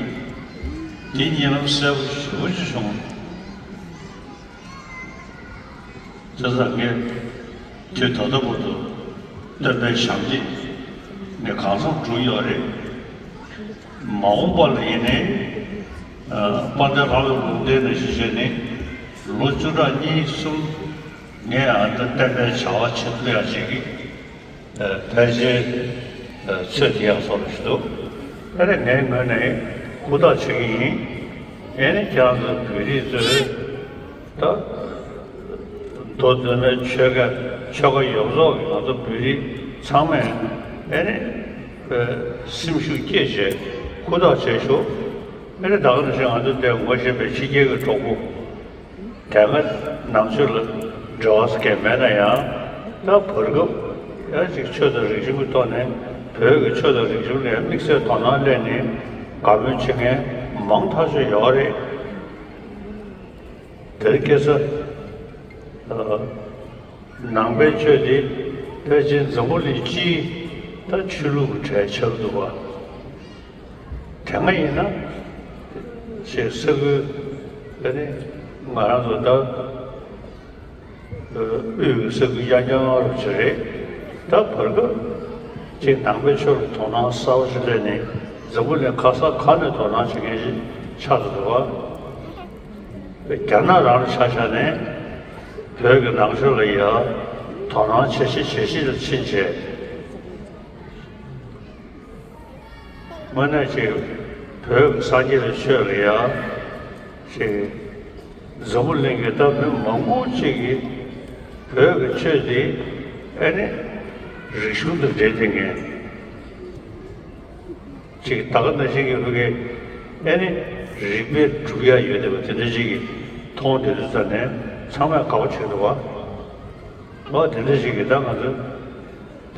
དེ་གཉིད་ལམ་གསལ་པོ་ཞེ་པོ་ཅིག་བྱུང་། བྱས་ཙང་ངས་དུས་ད་ལྟ་བར་དུ་སྟོན་པའི་ཞབས་འདེགས་ངས་གང་འཚམ་བསྒྲུབས་ཡོད་རེད། མ་འོངས་པ་ལ་ཡིན་ནའི་དཔལ་ལྡན་ལྷ་མོའི་ལུང་བསྟན་ནང་བཞིན་བྱས་ནས་ལོ་བཅུ་ཕྲག་གཉིས་གསུམ་ངས་ཨ་ནི་བསྟན་པའི་བྱ་བ་བྱེད་ཐུབ་ཡ་ཅིག་གི་ཕལ་ཆེར་ཚོད་ཐིག་ཡག་སོགས་ཞིག་འདུག་ཨ་ནི་ངའི་ངོས་ནས་ཧུར་ཐག་བྱེད་ཀྱི་ཡིན། ཨེ་ནི་ཁྱེད་རང་ཚོ་བོད་རིགས་ཚོས་ད་མདོ་སྟོད་སྨད་ཆོལ་ཁ་ཆོལ་ཁ་ཡོངས་རྫོགས་ཀྱི་ང་ཚོ་བོད་རིགས་ཚང་མས་ཨེ་ནི་སེམས་ཤུགས་བསྐྱེད་བྱས་ཧུར་ཐག་བྱེད་ཤོག་ཨེ་ནི་ད་ག་ནང་བཞིན་ང་ཚོ་འདིར་ངོ་ཤེས་པའི་ཕྱི་རྒྱལ་གྱི་གྲོགས་པོ། དེ་སྔ་ནང་ཆོས་ལ་འབྲེལ་བ་གང་མེད་ན་ཡང་། ད་བར་སྐབས་ཡང་ཅིག་ཆོས་དང་རིག་གཞུང་གི་ཐོག་ནས་བོད་ཀྱི་ཆོས་དང་རིག་གཞུང་ལ་དམིགས་བསལ་དོ་སྣང་སླེབས་ནས་དགའ་མོས་བྱེད་མཁན་མང་ཐག་ཆོད་ཡོད་རེད། དེར་སྐྱེས་ས། ཨ། ནང་པའི་ཆོས་འདི་ཕལ་ཆེར་འཛམ་བུ་གླིང་སྤྱིའི་ད་ཆོས་ལུགས་ཀྱི་གྲས་ཆགས་འདུག་པ། དེ་སྔ་ཡིན་ན་ཞེས་ས་ཁུལ་དེ་ནི་ང་རང་ཚོ་ད་དབུས་ཀྱི་ས་ཁུལ་གཡས་བརྐྱང་རུ་ཆེ་རེད། ད་བར་སྐབས་ཅིག་ནང་པའི་ཆོས་ལ་དོ་སྣང་གསར་པ་ཞིག་སླེབས་ནས་འཛམ་བུ་གླིང་ག་ས་ག་ནས་དོ་སྣང་བྱེད་མཁན་ཞིག་ཆགས་འདུག་པ། རྒྱ་ནག་རང་ལ་ཆ་བཞག་ནས་བོད་ཀྱི་ནང་ཆོས་ལ་ཡ་དོ་སྣང་ཆེ་ཤས་ཆེ་ཤས་ལ་ཕྱིན་བྱས། དངོས་གནས་ཅིག་བོད་ཀྱི་སངས་རྒྱས་པའི་ཆོས་ལ་ཡ་ཅིག་འཛམ་བུ་གླིང་གི་ད་མི་མང་པོ་ཅིག་གིས་བོད་ཀྱི་ཆོས་འདི་ཨེ་ནི་རིག་གཞུང་དང་འབྲེལ་བསྡད་མཁན། ཅིག་ད་ག་ནང་བཞིན་གྱི་ཕ་གི་ཨེ་ནི་རིག་པའི་སྒྲུབ་ཡ་ཡོད་བསྡད་པ་དེ་འདྲ་ཅིག་གིས་མཐོང་བསྡད་དུས་ཙ་ནས་ཚང་མས་དགའ་པོ་བྱེད་འདུག་པ། འོ་དེ་འདྲ་ཅིག་གིས་ད་ང་ཚོ་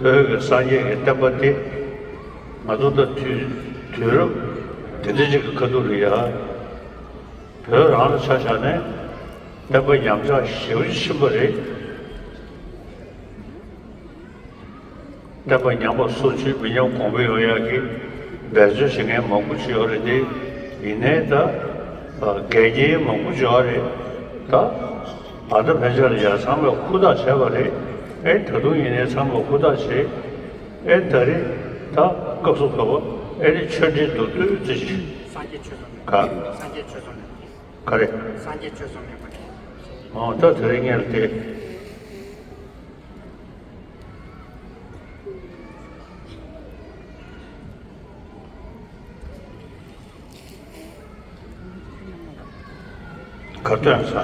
བོད་ཀྱི་སངས་རྒྱས་ཀྱི་བསྟན་པ་འདི་ང་ཚོ་ད་དུས་དུས་རབས་དེ་འདྲ་ཅིག་གི་ཁ་ཐུག་ལ་ཡ་བོད་རང་ལ་ཆ་བཞག་ནས་བསྟན་པ་ཉམས་ཆག་ཞེ་པོ་ཅིག་ཕྱིན་པ་རེད། བསྟན་པ་ཉམས་པ་སོར་ཆུད་མི་ཉམས་གོང་འཕེལ་ཡོང་ཡག་གི་འབད་བརྩོན་བྱེད་མཁན་མང་པོ་ཅིག་ཡོད་རེད་དེ། ཡིན་ནའི་ད་འགལ་རྐྱེན་མང་པོ་ཅིག་ཡོད་རེད། ད་ཨ་ད་ཕན་ཆད་ལ་ཡ་ཚང་མས་ཧུར་ཐག་བྱས་པ་རེད། ཨེ་ད་དུང་ཡིན་ནའི་ཚང་མས་ཧུར་ཐག་བྱས། ཨེ་ད་རེས་ད་སྐབས་སུ་བབས་པ་ཨེ་རེད། ཆོས་འབྲེལ་མདོར་བསྡུས་ཙམ་ཞིག་སངས་རྒྱས་ཆོས་ཚོགས་མེད་པ་ག་རེད། སངས་རྒྱས་ཆོས་ཚོགས་མེད་པ་རེད། སངས་རྒྱས་ཆོས་ཚོགས་མེད་པ་རེད། ཨོ་ད་དེ་རིང་ངས་དེ། ག་དོན་ས།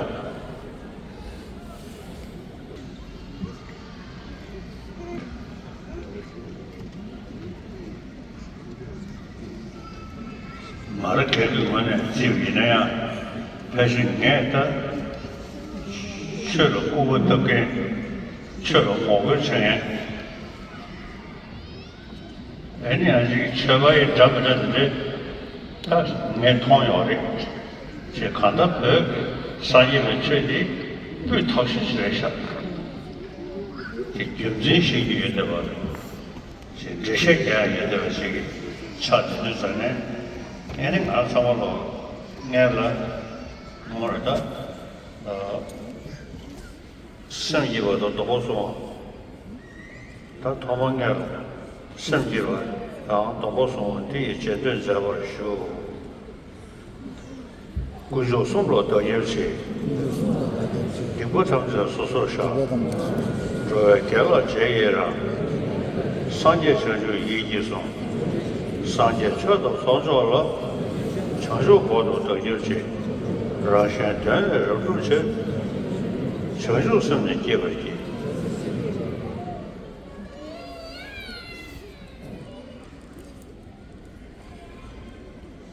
མ་ར་གལ་ཏེ་ངོས་ནས་བརྩིས་པ་ཡིན་ན་ཡང་། ཕལ་ཆེར་ངས་ད་ཆོས་ལ་སྐུར་པ་བཏབ་མཁན། ཆོས་ལ་ངོ་རྒོལ་བྱེད་མཁན། ཨེ་ནི་ཡང་ཅིག་ཆོས་པ་ཡི་འདྲ་མི་འདྲ་དེ་འདྲ་ད་ངས་མཐོང་ཡོད་རེད། ཅེས་གང་ལྟར་བོད་ཀྱི་སངས་རྒྱས་པའི་ཆོས་འདི་སྤུས་དག་ཤོས་ཤིག་རེད་ཤག་ཅེས་རྒྱུ་མཚན་བཤད་རྒྱུ་ཡོད་བསྡད་པ་རེད། ཅེས་འགྲེལ་བཤད་རྒྱག་ཡ་ཡོད་བསྡད་པ་ཞིག་གི་ཆགས་བསྡད་དུས་ཙང་ནས། ཨེ་ནི་ང་ཚང་མ་ལོ་ངས་ལ་མོ་རེད་ད། སེམས་བསྐྱེད་པ་དང་སྡོམ་པ་སྲུང་བ། ད་ཐོག་མར་ངས་སེམས་བསྐྱེད་པ་དང་སྡོམ་པ་སྲུང་བ་འདི་ཡི་རྗེས་ཟློས་མཛད་པར་ཞུ། དཀོན་མཆོག་གསུམ་ལ་བདག་སྐྱབས་མཆི། སྡིག་པ་ཐམས་ཅད་སོ་སོར་བཤགས། འགྲོ་བའི་དགེ་ལ་རྗེས་ཡི་རང་། སངས་རྒྱས་བྱང་ཆུབ་ཡིད་ཀྱིས་བཟུང་། སངས་རྒྱས་ཆོས་དང་ཚོགས་མཆོག་ལ། བྱང་ཆུབ་བར་དུ་བདག་སྐྱབས་མཆི། རང་གཞན་དོན་ལས་རབ་བསྒྲུབ་ཕྱིར། བྱང་ཆུབ་སེམས་ནི་བསྐྱེད་པར་བགྱི།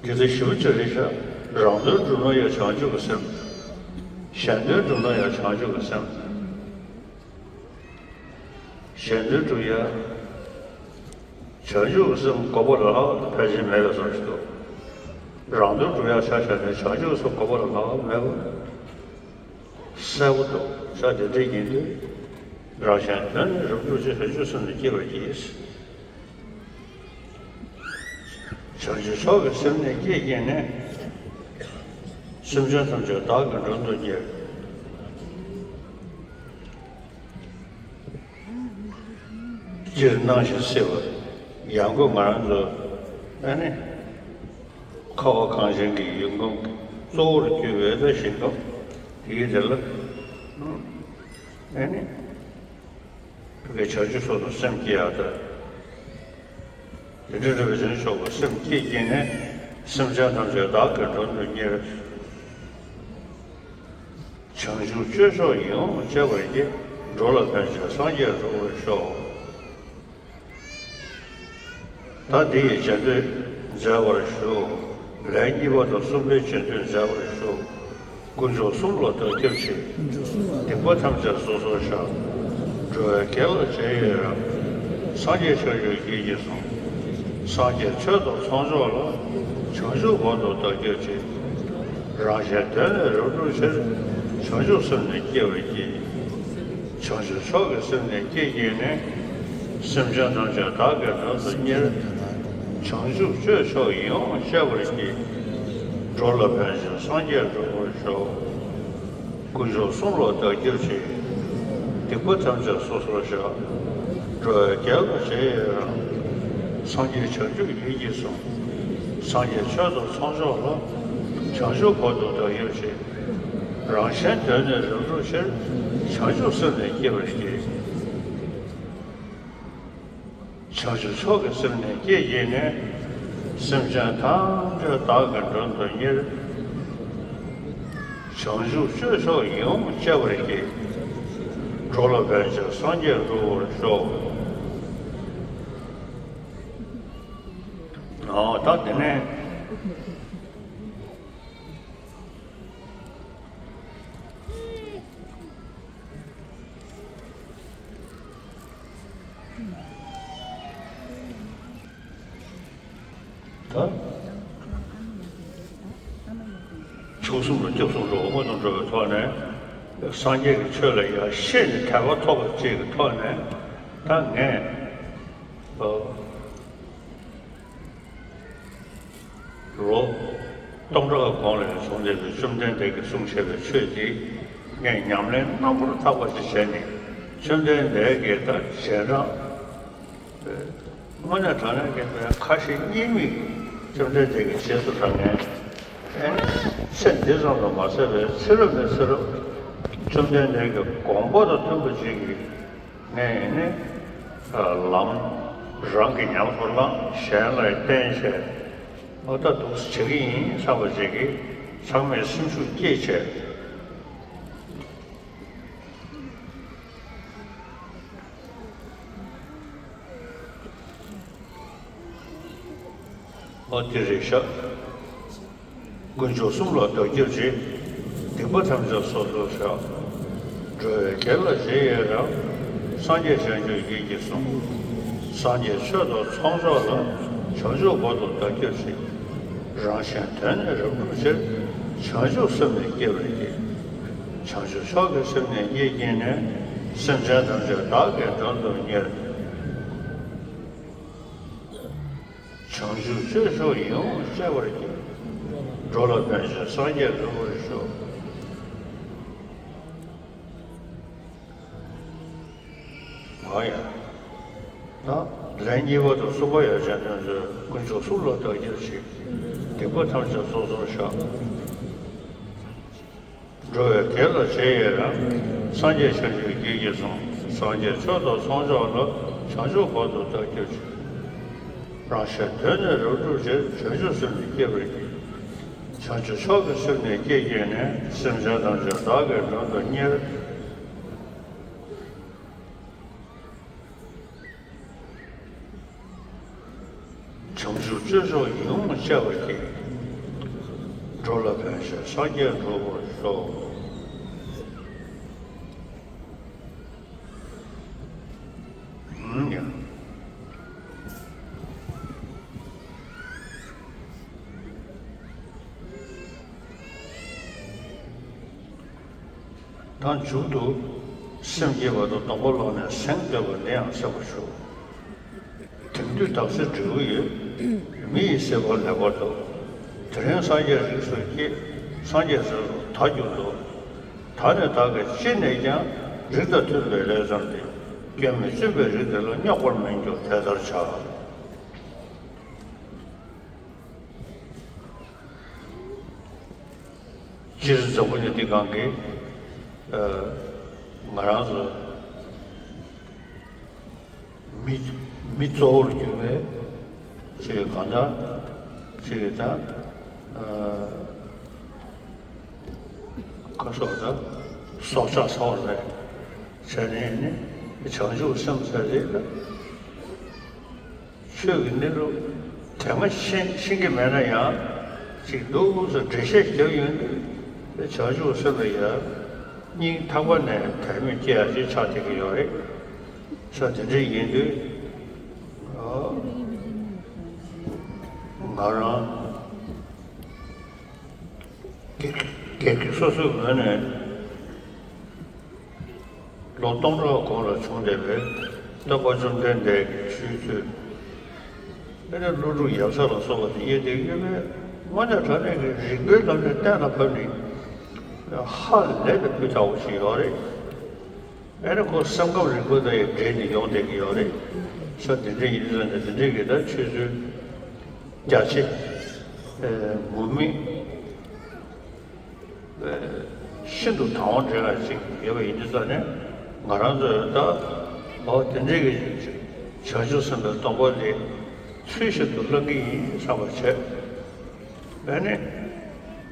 འདི་ལྟར་ཞིབ་ཅིག་རེད་ཤག་རང་དོན་བསྒྲུབ་ན་ཡང་བྱང་ཆུབ་ཀྱི་སེམས། གཞན་དོན་བསྒྲུབ་ན་ཡང་བྱང་ཆུབ་ཀྱི་སེམས། གཞན་དོན་བསྒྲུབ་ཡ། བྱང་ཆུབ་ཀྱི་སེམས་འགོག་པ་ལ་ལྷག་པ་ཕལ་ཆེར་མེད་པའི་བཟོ་ཞིག་འདུག་རང་དོན་བསྒྲུབ་ཡ་ཆ་བཞག་ནས་བྱང་ཆུབ་ཀྱི་སེམས་འགོག་པ་ལ་ལྷག་པ་མེད་པ། གསལ་པོ་འདུག་ས་དེ་འདྲ་ཡིན་དུས། རང་གཞན་དོན་ནི་རབ་བསྒྲུབ་ཕྱིར། བྱང་ཆུབ་སེམས་ནི་བསྐྱེད་པར་བགྱི། བྱང་ཆུབ་མཆོག་གི་སེམས་ནི་བསྐྱེད་བགྱིས་ནས། སེམས་ཅན་ཐམས་ཅད་བདག་གིས་མགྲོན་དུ་གཉེར། སྤྱིར་སྣང་ཞིང་སྲིད་པ། ཡང་སྒོས་ང་རང་ཚོ་ཨ་ནི། ཁ་བ་གངས་ཅན་གྱི་ཡུལ་ཁམས་ཀྱི་གཙོ་བོར་གྱུར་པའི་ད་ཞིང་ཁམས་དེའི་དེ་ལ་ཨ་ནི། བོད་ཀྱི་བྱང་ཆུབ་སོགས་ལ་སེམས་བསྐྱེད་ཡག་ད། དེ་འདྲ་རེ་བའི་བྱང་ཆུབ་ཀྱི་སེམས་བསྐྱེད་བགྱིས་ནས་སེམས་ཅན་ཐམས་ཅད་བདག་གིས་མགྲོན་དུ་གཉེར། བྱང་ཆུབ་སྤྱོད་མཆོག་ཡིད་འོང་སྤྱད་པར་བགྱི། འགྲོ་ལ་ཕན་ཕྱིར་སངས་རྒྱས་འགྲུབ་པར་ཤོག་ད་འདི་ཡི་རྗེས་ཟློས་མཛད་པར་ཞུ། ལན་གཉིས་པ་དང་གསུམ་པའི་རྗེས་ཟློས་མཛད་པར་ཞུ། དཀོན་མཆོག་གསུམ་ལ་བདག་སྐྱབས་མཆི། སྡིག་པ་ཐམས་ཅད་སོ་སོར་བཤགས། འགྲོ་བའི་དགེ་ལ་རྗེས་ཡི་རང་། སངས་རྒྱས་བྱང་ཆུབ་ཡིད་ཀྱིས་བཟུང་། སངས་རྒྱས་ཆོས་དང་ཚོགས་མཆོག་ལ། བྱང་ཆུབ་བར་དུ་བདག་སྐྱབས་མཆི། རང་གཞན་དོན་ལས་རབ་བསྒྲུབ་ཕྱིར། བྱང་ཆུབ་སེམས་ནི་བསྐྱེད་པར་བགྱི། བྱང་ཆུབ་མཆོག་གི་སེམས་ནི་བསྐྱེད་བགྱིས་ནས། སེམས་ཅན་ཐམས་ཅད་བདག་གིས་མགྲོན་དུ་གཉེར། བྱང་ཆུབ་སྤྱོད་མཆོག་ཡིད་འོང་སྤྱད་པར་བགྱི། འགྲོ་ལ་ཕན་ཕྱིར་སངས་རྒྱས་འགྲུབ་པར་ཤོག། དཀོན་མཆོག་གསུམ་ལ་བདག་སྐྱབས་མཆི། སྡིག་པ་ཐམས་ཅད་སོ་སོར་བཤགས། འགྲོ་བའི་དགེ་ལ་རྗེས་ཡི་རང་། སངས་རྒྱས་བྱང་ཆུབ་ཡིད་ཀྱིས་བཟུང་། སངས་རྒྱས་ཆོས་དང་ཚོགས་མཆོག་ལ། བྱང་ཆུབ་བར་དུ་བདག་སྐྱབས་མཆི། རང་གཞན་དོན་ནི་རབ་བསྒྲུབ་ཕྱིར། བྱང་ཆུབ་སེམས་ནི་བསྐྱེད་པར་བགྱི། བྱང་ཆུབ་མཆོག་གི་སེམས་ནི་བསྐྱེད་བགྱིས་ནས། སེམས་ཅན་ཐམས་ཅད་བདག་གིས་མགྲོན་དུ་གཉེར། བྱང་ཆུབ་སྤྱོད་མཆོག་ཡིད་འོང་སྤྱད་པར་བགྱི། འགྲོ་ལ་ཕན་ཕྱིར་སངས་རྒྱས་འགྲུབ་པར་ཤོག། ཨོ་ད་དེ་ནས། ད། མཆོག་གསུམ་ལ་སྐྱབས་སུ་འགྲོ་བ་སྔོན་དུ་འགྲོ་བའི་ཐོག་ནས། སངས་རྒྱས་ཀྱི་ཆོས་ལ་ཡར་ཤེས་ནས་དད་པ་ཐོབ་པ་བཅས་ཀྱི་ཐོག་ནས། ད་ངས། ཨོ། ལོ་སྟོང་ཕྲག་གོང་ལ་བྱུང་བསྡད་པའི་བཅོམ་ལྡན་འདས་ཀྱིས་གསུངས་བཞག་པའི་ཆོས་འདི་ངས་ཉམས་ལེན་རྣམ་པར་དག་པ་ཞིག་བྱས་ནས། བཅོམ་ལྡན་འདས་ཀྱིས་ད་རྗེས་འབྲང་། དངོས་གནས་དྲང་གནས་ཀྱི་ཁ་ཞེ་གཉིས་མེད་བཅོམ་ལྡན་འདས་ཀྱི་རྗེས་སུ་འབྲང་མཁན། ཚེ་འདི་ཙམ་དུ་མ་ཟད་པའི་ཚེ་རབས་ནས་ཚེ་རབས་བཅོམ་ལྡན་འདས་ཀྱི་དགོངས་པ་དང་མཐུན་པ་ཅིག་གི། ངས་ནི་ལམ་རང་གིས་ཉམས་སུ་བླངས། གཞན་ལ་བསྟན་བྱས། ཨོ་ད་འདུག་སེ་བྱེད་ཀྱི་ཡིན་བསམ་པ་ཅིག་གིས་ཚང་མས་སེམས་ཤུགས་བསྐྱེད་བྱས། ཨོ་དེ་རེད་ཤག། དཀོན་མཆོག་གསུམ་ལ་བདག་སྐྱབས་མཆི། སྡིག་པ་ཐམས་ཅད་སོ་སོར་བཤགས། འགྲོ་བའི་དགེ་ལ་རྗེས་ཡི་རང་། སངས་རྒྱས་བྱང་ཆུབ་ཡིད་ཀྱིས་བཟུང་། སངས་རྒྱས་ཆོས་དང་ཚོགས་མཆོག་ལ། བྱང་ཆུབ་བར་དུ་བདག་སྐྱབས་མཆི། རང་གཞན་དོན་ནི་རབ་བསྒྲུབ་ཕྱིར། བྱང་ཆུབ་སེམས་ནི་བསྐྱེད་པར་བགྱི། བྱང་ཆུབ་མཆོག་གི་སེམས་ནི་བསྐྱེད་བགྱིས་ནས། སེམས་ཅན་ཐམས་ཅད་བདག་གིས་མགྲོན་དུ་གཉེར། བྱང་ཆུབ་སྤྱོད་མཆོག་ཡིད་འོང་སྤྱད་པར་བགྱི། འགྲོ་ལ་ཕན་ཕྱིར་སངས་རྒྱས་འགྲུབ་པར་ཤོག། ཨ་ཡ། ད་ལན་གཉིས་པ་དང་གསུམ་པ་ཡང་བྱས་ན། དཀོན་མཆོག་གསུམ་ལ་བདག་སྐྱབས་མཆི། སྡིག་པ་ཐམས་ཅད་སོ་སོར་བཤགས། འགྲོ་བའི་དགེ་ལ་རྗེས་ཡི་རང་། སངས་རྒྱས་བྱང་ཆུབ་ཡིད་ཀྱིས་བཟུང་། སངས་རྒྱས་ཆོས་དང་ཚོགས་མཆོག་ལ། བྱང་ཆུབ་བར་དུ་བདག་སྐྱབས་མཆི། རང་གཞན་དོན་ནི་རབ་བསྒྲུབ་ཕྱིར། བྱང་ཆུབ་སེམས་ནི་བསྐྱེད་པར་བགྱི། བྱང་ཆུབ་མཆོག་གི་སེམས་ནི་བསྐྱེད་བགྱིས་ནས། སེམས་ཅན་ཐམས་ཅད་བདག་གིས་མགྲོན་དུ་གཉེར། བྱང་ཆུབ་སྤྱོད་མཆོག་ཡིད་འོང་སྤྱད་པར་བགྱི། འགྲོ་ལ་ཕན་ཕྱིར་སངས་རྒྱས་འགྲུབ་པར་ཤོག། ཨུམ་ཡ། ད་མཇུག་ཏུ། སེམས་བསྐྱེད་པ་དང་སྡོམ་པ་བླངས་ནས་གཟེངས་བསྟོད་པ་འདི་ཡང་གསན་པར་ཞུ། དེང་དུས་བདག་སྲིད་འབྲས་བུ་ཡོད། མི་ཡི་སྲིད་པ་ལེགས་པར་ཐོབ། དེ་རིང་སངས་རྒྱས་རིགས་སུ་སྐྱེས། སངས་རྒྱས་ཚེ་རབས་ད་གྱུར་ཏོ། ད་ནི་བདག་གིས་ཅི་ནས་ཀྱང་། རིགས་དང་མཐུན་པའི་ལས་བརྩམས་ཏེ། སྐྱོན་མི་བརྩོན་པའི་རིགས་དེ་ལ། རྙོག་པར་མི་འགྱུར་དེ་ལྟར་བྱ། སྤྱིར་འཛམ་བུ་གླིང་འདི་སྒང་གི། ཨ། ང་རང་ཚོ་མི་མི་གཙོ་བོར་གྱུར་པའི་ཅིག་གང་ལྟར་ཅིག་ད། ཨ། ཁ་སོགས་ད་སྲོག་ཆགས་སོགས་རེད། བྱས་ནས་ནི་བྱང་ཆུབ་སེམས་ཟེར་རེད་ད། ཆོས་ཀྱི་གནས་ལུགས་དེ་སྔ་ཤེས་ཤེས་ཀྱི་མེད་ན་ཡང་། ཅིག་འདུག་སེ་འགྲེལ་བཤད་བརྒྱབ་ཡོང་དུས། བྱང་ཆུབ་སེམས་ལ་ཡང་སྙིང་ཐག་པ་ནས་དད་མོས་སྐྱེ་ཡ་ཅིག་ཆགས་བསྡད་ཀྱི་ཡོད་རེད། ས་དེ་འདྲ་ཡིན་དུས། ཨ། ང་རང་། སྒེར་སྒེར་གྱི་སོ་སོའི་ངོས་ནས་ ལོ་སྟོང་ཕྲག་གོང་ལ་བྱུང་བསྡད་པའི་སྟོན་པ་བཅོམ་ལྡན་འདས་ཀྱི་ཆོས་ཚུལ། དེ་ནས་ཀླུ་སྒྲུབ་ཡབ་སྲས་ལ་སོགས་པ་དེ་དབྱེ་བསྡད་ཡོད་པས། དངོས་གནས་དྲང་གནས་ཀྱི་རིགས་པའི་ལམ་ནས་གཏན་ལ་ཕབ་ནས་ཧ་ལས་པའི་སྤུས་དག་པོ་ཞིག་ཡོད་རེད། ཨེ་ནི་ཁོ་སེམས་ཁམས་རིག་པ་དང་ཡང་འབྲེལ་ནས་ཡོང་བསྡད་ཀྱི་ཡོད་རེད། ས་འདི་འདྲ་ཡིན་ཙང་ནས་འདི་འདྲའི་གི་ད་ཆོས་ཚུལ་རྒྱ་ཆེ། ཨེ། ངུར་སྨྲིག་ཤིན་ཏུ་དང་བ་འདྲ་བ་ཅིག་ཡོད་པ་ཡིན་དུས་ཙང་ནས་ང་རང་ཚོས་ད་འོ་དེ་འདྲའི་གི་བྱང་ཆུབ་སེམས་དཔའི་སྡོམ་པ་འདི་ཚུལ་བཞིན་དུ་བླང་གི་ཡིན་བསམ་པ་བྱས། ཨེ་ནི་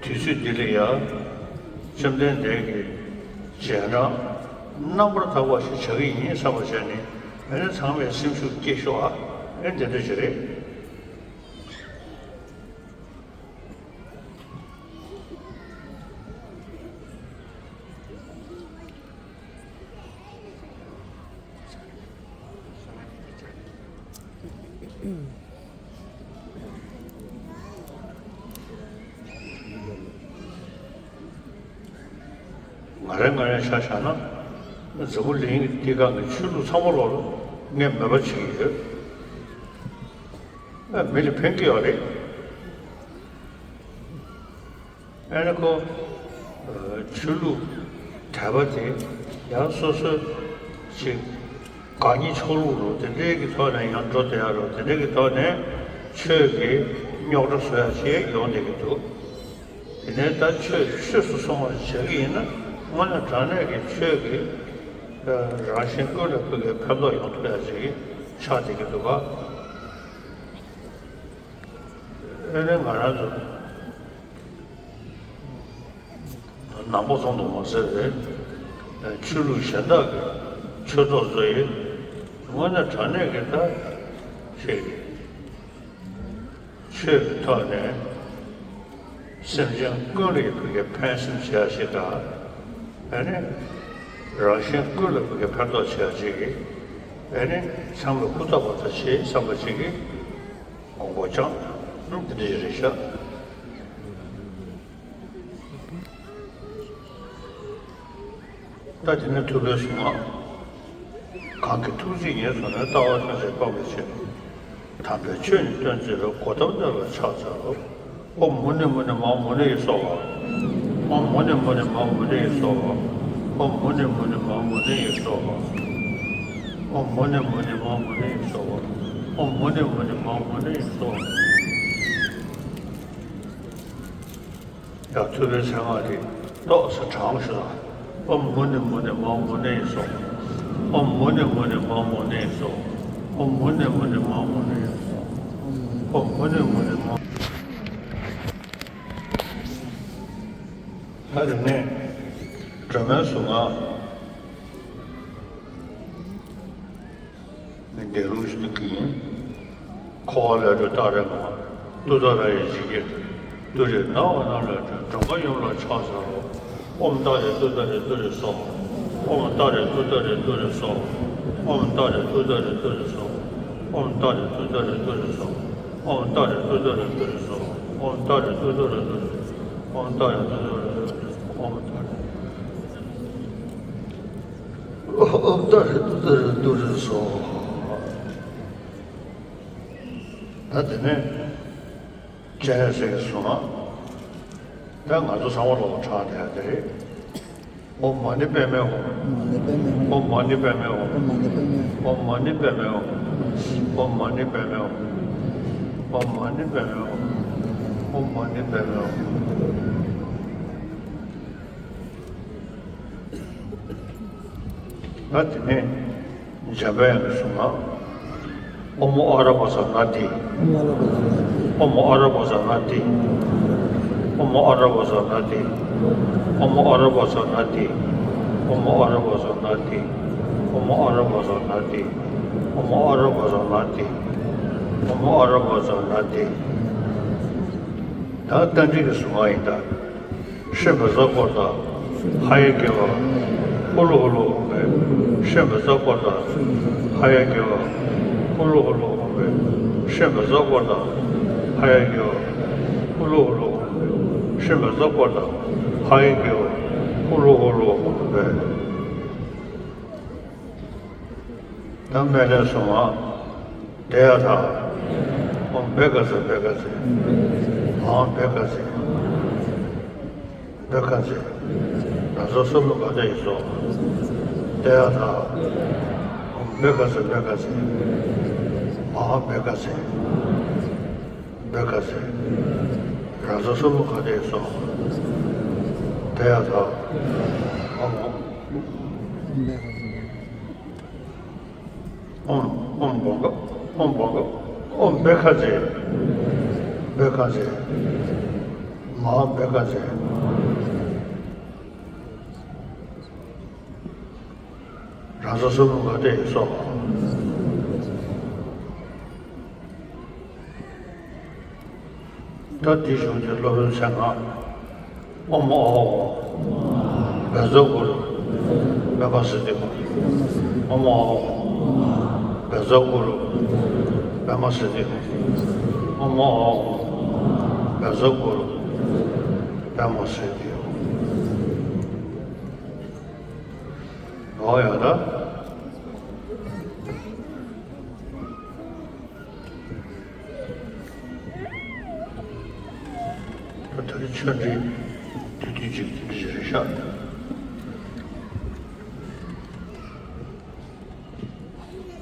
དུས་ཚོད་འདི་ལ་ཡང་བཅོམ་ལྡན་འདས་ཀྱི་རྗེས་འབྲང་རྣམ་པར་དག་པ་ཞིག་བྱ་གི་ཡིན་བསམ་པ་བྱས་ནས། ཨེ་ནི་ཚང་མས་སེམས་ཤུགས་སྐྱེད་ཤོག་ཨ། ཨེ་འདི་འདྲ་ཞིག་རེད། ང་རང་ང་རང་ཆ་བཞག་ན། འཛམ་བུ་གླིང་འདི་སྒང་གི་ཆོས་ལུགས་ཚང་མ་ལོག་ལ་ངས་མོས་པ་བྱེད་ཀྱི་ཡོད། ཨ། མི་ལ་ཕན་གྱི་ཡོད་རེད། ཨ་ནི་ཁོ། ཨ། ཆོས་ལུགས་དད་པ་དེ་ཡང་སོ་སོའི་ཅིག་དགའ་ཉེ་ཕྱོགས་ལུགས་རུ་དེ་འདྲའི་གི་ཐོག་ནས་ཡང་འགྲོ་བསྡད་ཡ་རུ་དེ་འདྲའི་གི་ཐོག་ནས་ཆོས་ཀྱི་རྙོག་དྲ་བཟོ་ཡ་ཞིག་ཡོང་བསྡད་ཀྱི་འདུག་དེ་ནས་ད་ཆོས་ཆོས་སུ་སོང་བ་བྱེད་ཀྱི་ཡིན་ན། དངོས་གནས་དྲང་གནས་ཀྱི་ཆོས་ཀྱི་རང་གཞན་ཀུན་ལ་ཕུགས་ཀྱི་ཕན་ཐོགས་ཡོང་ཐུབ་ཡ་ཞིག་ཆགས་བསྡད་ཀྱི་འདུག་ག་ཨེ་ནས་ང་རང་ཚོ་ནང་པ་ཙམ་དུ་མ་ཟད་པའི་ཆོས་ལུགས་གཞན་དག་གི་ཆོས་ཚོགས་ཚོ་ཡིས་དངོས་གནས་དྲང་གནས་ཀྱི་ད་ཞིག་ཆོས་ཀྱི་ཐོག་ནས་སེམས་ཅན་ཀུན་ལ་ཕུགས་ཀྱི་ཕན་སེམས་བྱེད་ཡ་ཞིག་དང་། ཨེ་ནས་རང་གཞན་ཀུན་ལ་ཕུགས་ཀྱི་ཕན་ཐོགས་བྱེད་ཡ་ཞིག་གི། ཨེ་ནས་ཚང་མས་ཧུར་ཐག་པ་ད་བྱེད་བསམ་པ་ཞིག་གི་དགོངས་པ་བཅངས། ཨང་། དེ་འདྲ་ཞིག་རེད་ཤག་ད་དེ་ནས་ཐུབ་པའི་གཟུངས་སྔགས། གང་གིས་ཐུགས་བརྩེ་ཉེར་བཟུང་ནས། ལྟ་བ་ཐམས་ཅད་སྤང་བའི་ཕྱིར། དམ་པའི་ཆོས་ནི་སྟོན་མཛད་པའི། གོ་ཏམ་དེ་ལ་ཕྱག་འཚལ་ལོ། ཨོཾ་མུ་ནེ་མུ་ནེ་མ་མུ་ནེ་ཡེ་སྭཱ་ཧཱ། ཨོཾ་མུ་ནེ་མུ་ནེ་མ་མུ་ནེ་ཡེ་སྭཱ་ཧཱ། ཨོཾ་མུ་ནེ་མུ་ནེ་མ་མུ་ནེ་ཡེ་སྭཱ་ཧཱ། ཨོཾ་མུ་ནེ་མུ་ནེ་མ་མུ་ནེ་ཡེ་སྭཱ་ཧཱ། ཨོཾ་མུ་ནེ་མུ་ནེ་མ་མུ་ནེ་ཡེ་སྭཱ་ཧཱ། ཡང་ཐུབ་པའི་གཟུངས་སྔགས་དེ་ཏོག་ཙམ་བགྲང་ཞུ་དང་། ཨོཾ་མུ་ནེ་མུ་ནེ་མ་མུ་ནེ་ཡེ་སྭཱ་ཧཱ། ཨོཾ་མུ་ནེ་མུ་ནེ་མ་མུ་ནེ་ཡེ་སྭཱ་ཧཱ། ཨོཾ་མུ་ནེ་མུ་ནེ་མ་མུ་ནེ་ཡེ་སྭཱ་ཧཱ། ཨོཾ་མུ་ནེ་མུ་ནེ་མ། ད་དེ་ནས་སྒྲོལ་མའི་གཟུངས་སྔགས། ནི་འདས་ལུགས་ཤིག་ཏུ་གིན། འཁོར་བ་ལས་སྒྲོལ་ཏཱ་རེ་མ། ཏུཏྟཱ་ར་ཡེ་ཇི་གེ། ཏུ་རེ་ན་བ་ན་ལས་སྒྲོལ་འགྲོ་མགོན་ཡུམ་ལ་ཕྱག་འཚལ་ལོ། ཨོཾ་ཏཱ་རེ་ཏུཏྟཱ་རེ་ཏུ་རེ་སྭཱ་ཧཱ། ཨོཾ་ཏཱ་རེ་ཏུཏྟཱ་རེ་ཏུ་རེ་སྭཱ་ཧཱ། ཨོཾ་ཏཱ་རེ་ཏུཏྟཱ་རེ་ཏུ་རེ་སྭཱ་ཧཱ། ཨོཾ་ཏཱ་རེ་ཏུཏྟཱ་རེ་ཏུ་རེ་སྭཱ་ཧཱ། ཨོཾ་ཏཱ་རེ་ཏུཏྟཱ་རེ་ཏུ་རེ་སྭཱ་ཧཱ། ཨོཾ་ཏཱ་རེ་ཏུཏྟཱ་རེ་ཏུ་རེ། ཨོཾ་ཏཱ་རེ་ཏུཏྟཱ་རེ་ཏུ་རེ། ཨོཾ་ཏཱ་རེ། ཨོཾ་ཏཱ་རེ་ཏུཏྟཱ་རེ་ཏུ་རེ་སྭཱ་ཧཱ། ད་དེ་ནས་སྤྱན་རས་གཟིགས་ཀྱི་གཟུངས་སྔགས། ད་ང་ཚོ་ཚང་མ་ལོག་བགྲང་བསྡད་ཡ་དེ་རེད། ཨོཾ་མ་ཎི་པདྨེ་ཧཱུྃ། མ་ཎི་པདྨེ་ཧཱུྃ། ཨོཾ་མ་ཎི་པདྨེ་ཧཱུྃ། ཨོཾ་མ་ཎི་པདྨེ་ཧཱུྃ། ཨོཾ་མ་ཎི་པདྨེ་ཧཱུྃ། ཨོཾ་མ་ཎི་པདྨེ་ཧཱུྃ། ཨོཾ་མ་ཎི་པདྨེ་ཧཱུྃ། ད་དེ་ནས་འཇམ་དཔལ་དབྱངས་ཀྱི་གཟུངས་སྔགས། ཨོཾ་ཨ་ར་པ་ཛ་ན་ཏི། ཨོཾ་ཨ་ར་པ་ཛ་ན་ཏི། ཨོཾ་ཨ་ར་པ་ཛ་ན་ཏི། ཨོཾ་ཨ་ར་པ་ཛ་ན་ཏི། ཨོཾ་ཨ་ར་པ་ཛ་ན་ཏི། ཨོཾ་ཨ་ར་པ་ཛ་ན་ཏི། ཨོཾ་ཨ་ར་པ་ཛ་ན་ཏི། ཨོཾ་ཨ་ར་པ་ཛ་ན་ཏི། ད་རྟ་མགྲིན་གྱི་གཟུངས་སྔགས་ཡིན་ད། ཧྲཱིཿབཛྲ་ཀོ་ཏ། ཧ་ཡ་གི་ཝ། ཧུ་ལུ་ཧུ་ལུ་ཧཱུྃ་ཕཊ། ཧྲཱིཿབཛྲ་ཀོ་ཏ། ཧ་ཡ་གི་ཝ། ཧུ་ལུ་ཧུ་ལུ་ཧཱུྃ་ཕཊ། ཧྲཱིཿབཛྲ་ཀོ་ཏ། ཧ་ཡ་གི་ཝ། ཧུ་ལུ་ཧུ་ལུ་ཧཱུྃ་ཕཊ། ཧྲཱིཿབཛྲ་ཀོ་ཏ། ཧ་ཡ་གི་ཝ། ཧུ་ལུ་ཧུ་ལུ་ཧཱུྃ་ཕཊ། ད་མེ་ལས་སོང་བ། དེ་ཡ་ཐ། ཨོཾ་བྷཻ་ཥ་ཛྱེ་བྷཻ་ཥ་ཛྱེ། མ་ཧཱ་བྷཻ་ཥ་ཛྱེ། བྷཻ་ཥ་ཛྱེ། རང་སོ་སོ་ལུ་ག་དེ་ཡི་སོ། དེ་ཡ་ཐ། ཨོཾ་བྷཻ་ཥ་ཛྱེ་བྷཻ་ཥ་ཛྱེ། མ་ཧཱ་བྷཻ་ཥ་ཛྱེ། བྷཻ་ཥ་ཛྱེ། རང་སོ་སོ་ལུ་ག་དེ་ཡི་སོ། དེ་ཡ་ཐ། ཨོཾ། ཨོཾ། ཨོཾ་བྷ་ག། ཨོཾ་བྷ་ག། ཨོཾ་བྷཻ་ཥ་ཛྱེ། བྷཻ་ཥ་ཛྱེ། མ་ཧཱ་བྷཻ་ཥ་ཛྱེ། རང་སོ་སོ་ལུ་ག་དེ་ཡི་སོ། ད་འདི་གཞུང་གི་སློབ་དཔོན་མཚན་སྔགས། ཨོཾ་ཨཱཿཧཱུྃ། བཛྲ་གུ་རུ། པདྨ་སིདྡྷི་ཧཱུྃ། ཨོཾ་ཨཱཿཧཱུྃ། བཛྲ་གུ་རུ། པདྨ་སིདྡྷི་ཧཱུྃ། ཨོཾ་ཨཱཿཧཱུྃ། བཛྲ་གུ་རུ། པདྨ་སིདྡྷི་ཧཱུྃ། འོ་ཡ་ད། ད་ལྟ་ཆོས་འབྲེལ་དེ་དུས་གཅིག་དེ་འདྲ་ཞིག་རེད་ཤག་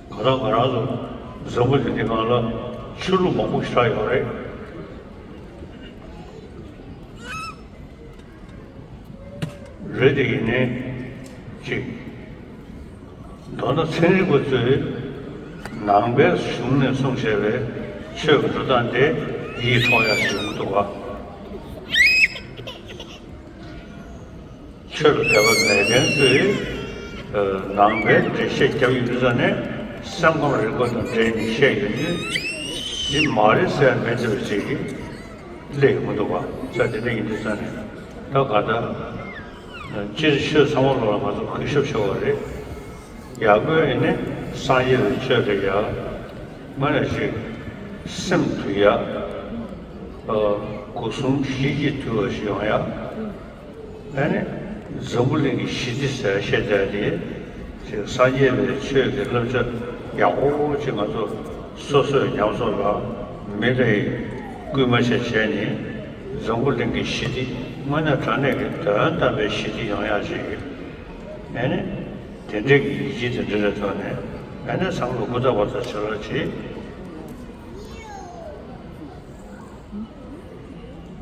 ང་རང་ང་རང་ཚོ་འཛམ་བུ་གླིང་འདི་སྒང་ལ་ཆོས་ལུགས་མང་པོ་ཞིག་ཆགས་ཡོད་རེད། རེད་དེ་ཡིན་ནའི་གཅིག་མདོར་ན་ཚན་རིག་པ་ཚོས་ནང་པའི་གཞུང་ནས་གསུངས་བཞག་པའི་ཆོས་ཀྱི་འགྲོ་སྟངས་དེ་ཡིད་འཕྲོག་ཡག་ཞིག་མི་འདུག་ག་ཆོས་ལ་དད་པ་མེད་མཁན་ཚོས་ནང་པའི་འགྲེལ་བཤད་རྒྱབ་ཡོང་དུས་ཙ་ནས་སེམས་ཁམས་རིག་པ་དང་འབྲེལ་ནས་བཤད་ཡོང་དུས་འདི་མ་རེད་ཟེར་མི་འདུག་ཅིག་གི་སླེབས་ཡོང་མི་འདུག་ག་ས་དེ་འདྲ་ཡིན་དུས་ཙ་ནས་ད་ག་ད། སྤྱིར་ཆོས་ཚང་མ་ལོག་ལ་ང་ཚོ་གུས་ཞབས་ཞུ་བ་རེད། ཡག་པོ་ཡིན་ནི་སངས་རྒྱས་པའི་ཆོས་རེད་ཡ། དངོས་གནས་ཞིག་སེམས་དུལ་ཡ། སྒོ་གསུམ་ཞི་བྱེད་དུལ་བ་ཞིག་ཡོང་ཡ། ཨ་ནི་འཛམ་བུ་གླིང་གི་ཞི་བདེ་ཟེར་བཤད་བསྡད་དེ། ཅིག་སངས་རྒྱས་པའི་ཆོས་ཀྱི་བསླབ་བྱ་ཡག་པོ་ཅིག་ང་ཚོ་སོ་སོས་ཉམས་སོང་ལ་མི་ལ་ཡི་སྐུལ་མ་བྱས་བྱས་ནས་འཛམ་བུ་གླིང་གི་ཞི་བདེ་དངོས་གནས་དྲང་གནས་ཀྱི་དོན་དམ་པའི་ཞི་བདེ་ཡོང་ཡག་ཅིག་ཨ་ནི་དེ་འདྲའི་གི་ཡིད་ཆེས་དེ་འདྲ་རེ་ཐོག་ནས་ཨ་ནི་ཚང་མ་ལ་ཧུར་ཐག་ཧུར་ཐག་བྱེད་རོགས་གྱིས།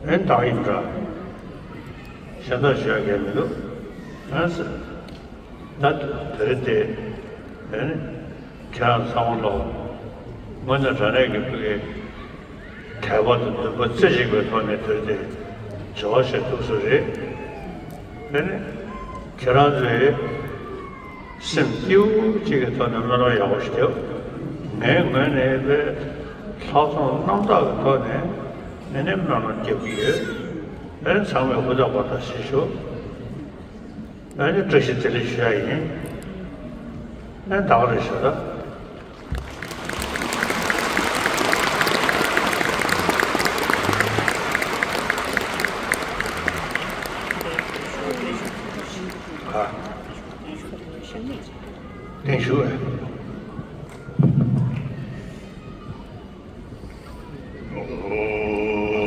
ཨེ་བདག་ཡིན་འདྲ། གཞན་དག་ཞུ་ཡག་གང་མི་འདུག་ཨ་ཟེར། ད་དེ་རེད་དེ། ཨེ་ནི། ཁྱེད་རང་ཚང་མ་ལོག་དངོས་གནས་དྲང་གནས་ཀྱི་ཕ་གི་དད་པ་དང་འདུན་པ་རྩེ་གཅིག་པའི་ཐོག་ནས་དེ་རེད་དེ། བྱ་བ་བྱེད་ཐུབ་ས་རེད། ཨེ་ནི། ཁྱེད་རང་ཚོས། སེམས་སྐྱིད་པོ་གཅིག་གི་ཐོག་ནས་སྨོན་ལམ་ཡག་པོ་ཞིག་རྒྱབ། ངའི་ངོས་ནས་དཔེ་ལྷག་བསམ་རྣམ་དག་གི་ཐོག་ནས་ཨ་ནི་སྨོན་ལམ་རྒྱབ་ཀྱི་ཡོད། ཨ་ནི་ཚང་མས་ཧུར་ཐག་ཧུར་ཐག་བྱེད་ཤོག་ཨ་ནི་བཀྲ་ཤིས་བདེ་ལེགས་ཞུ་ཡག་ཡིན། ཨ་ནི་ད་ག་རེ་ཞུ་ད། ག་བརྟན་བཞུགས།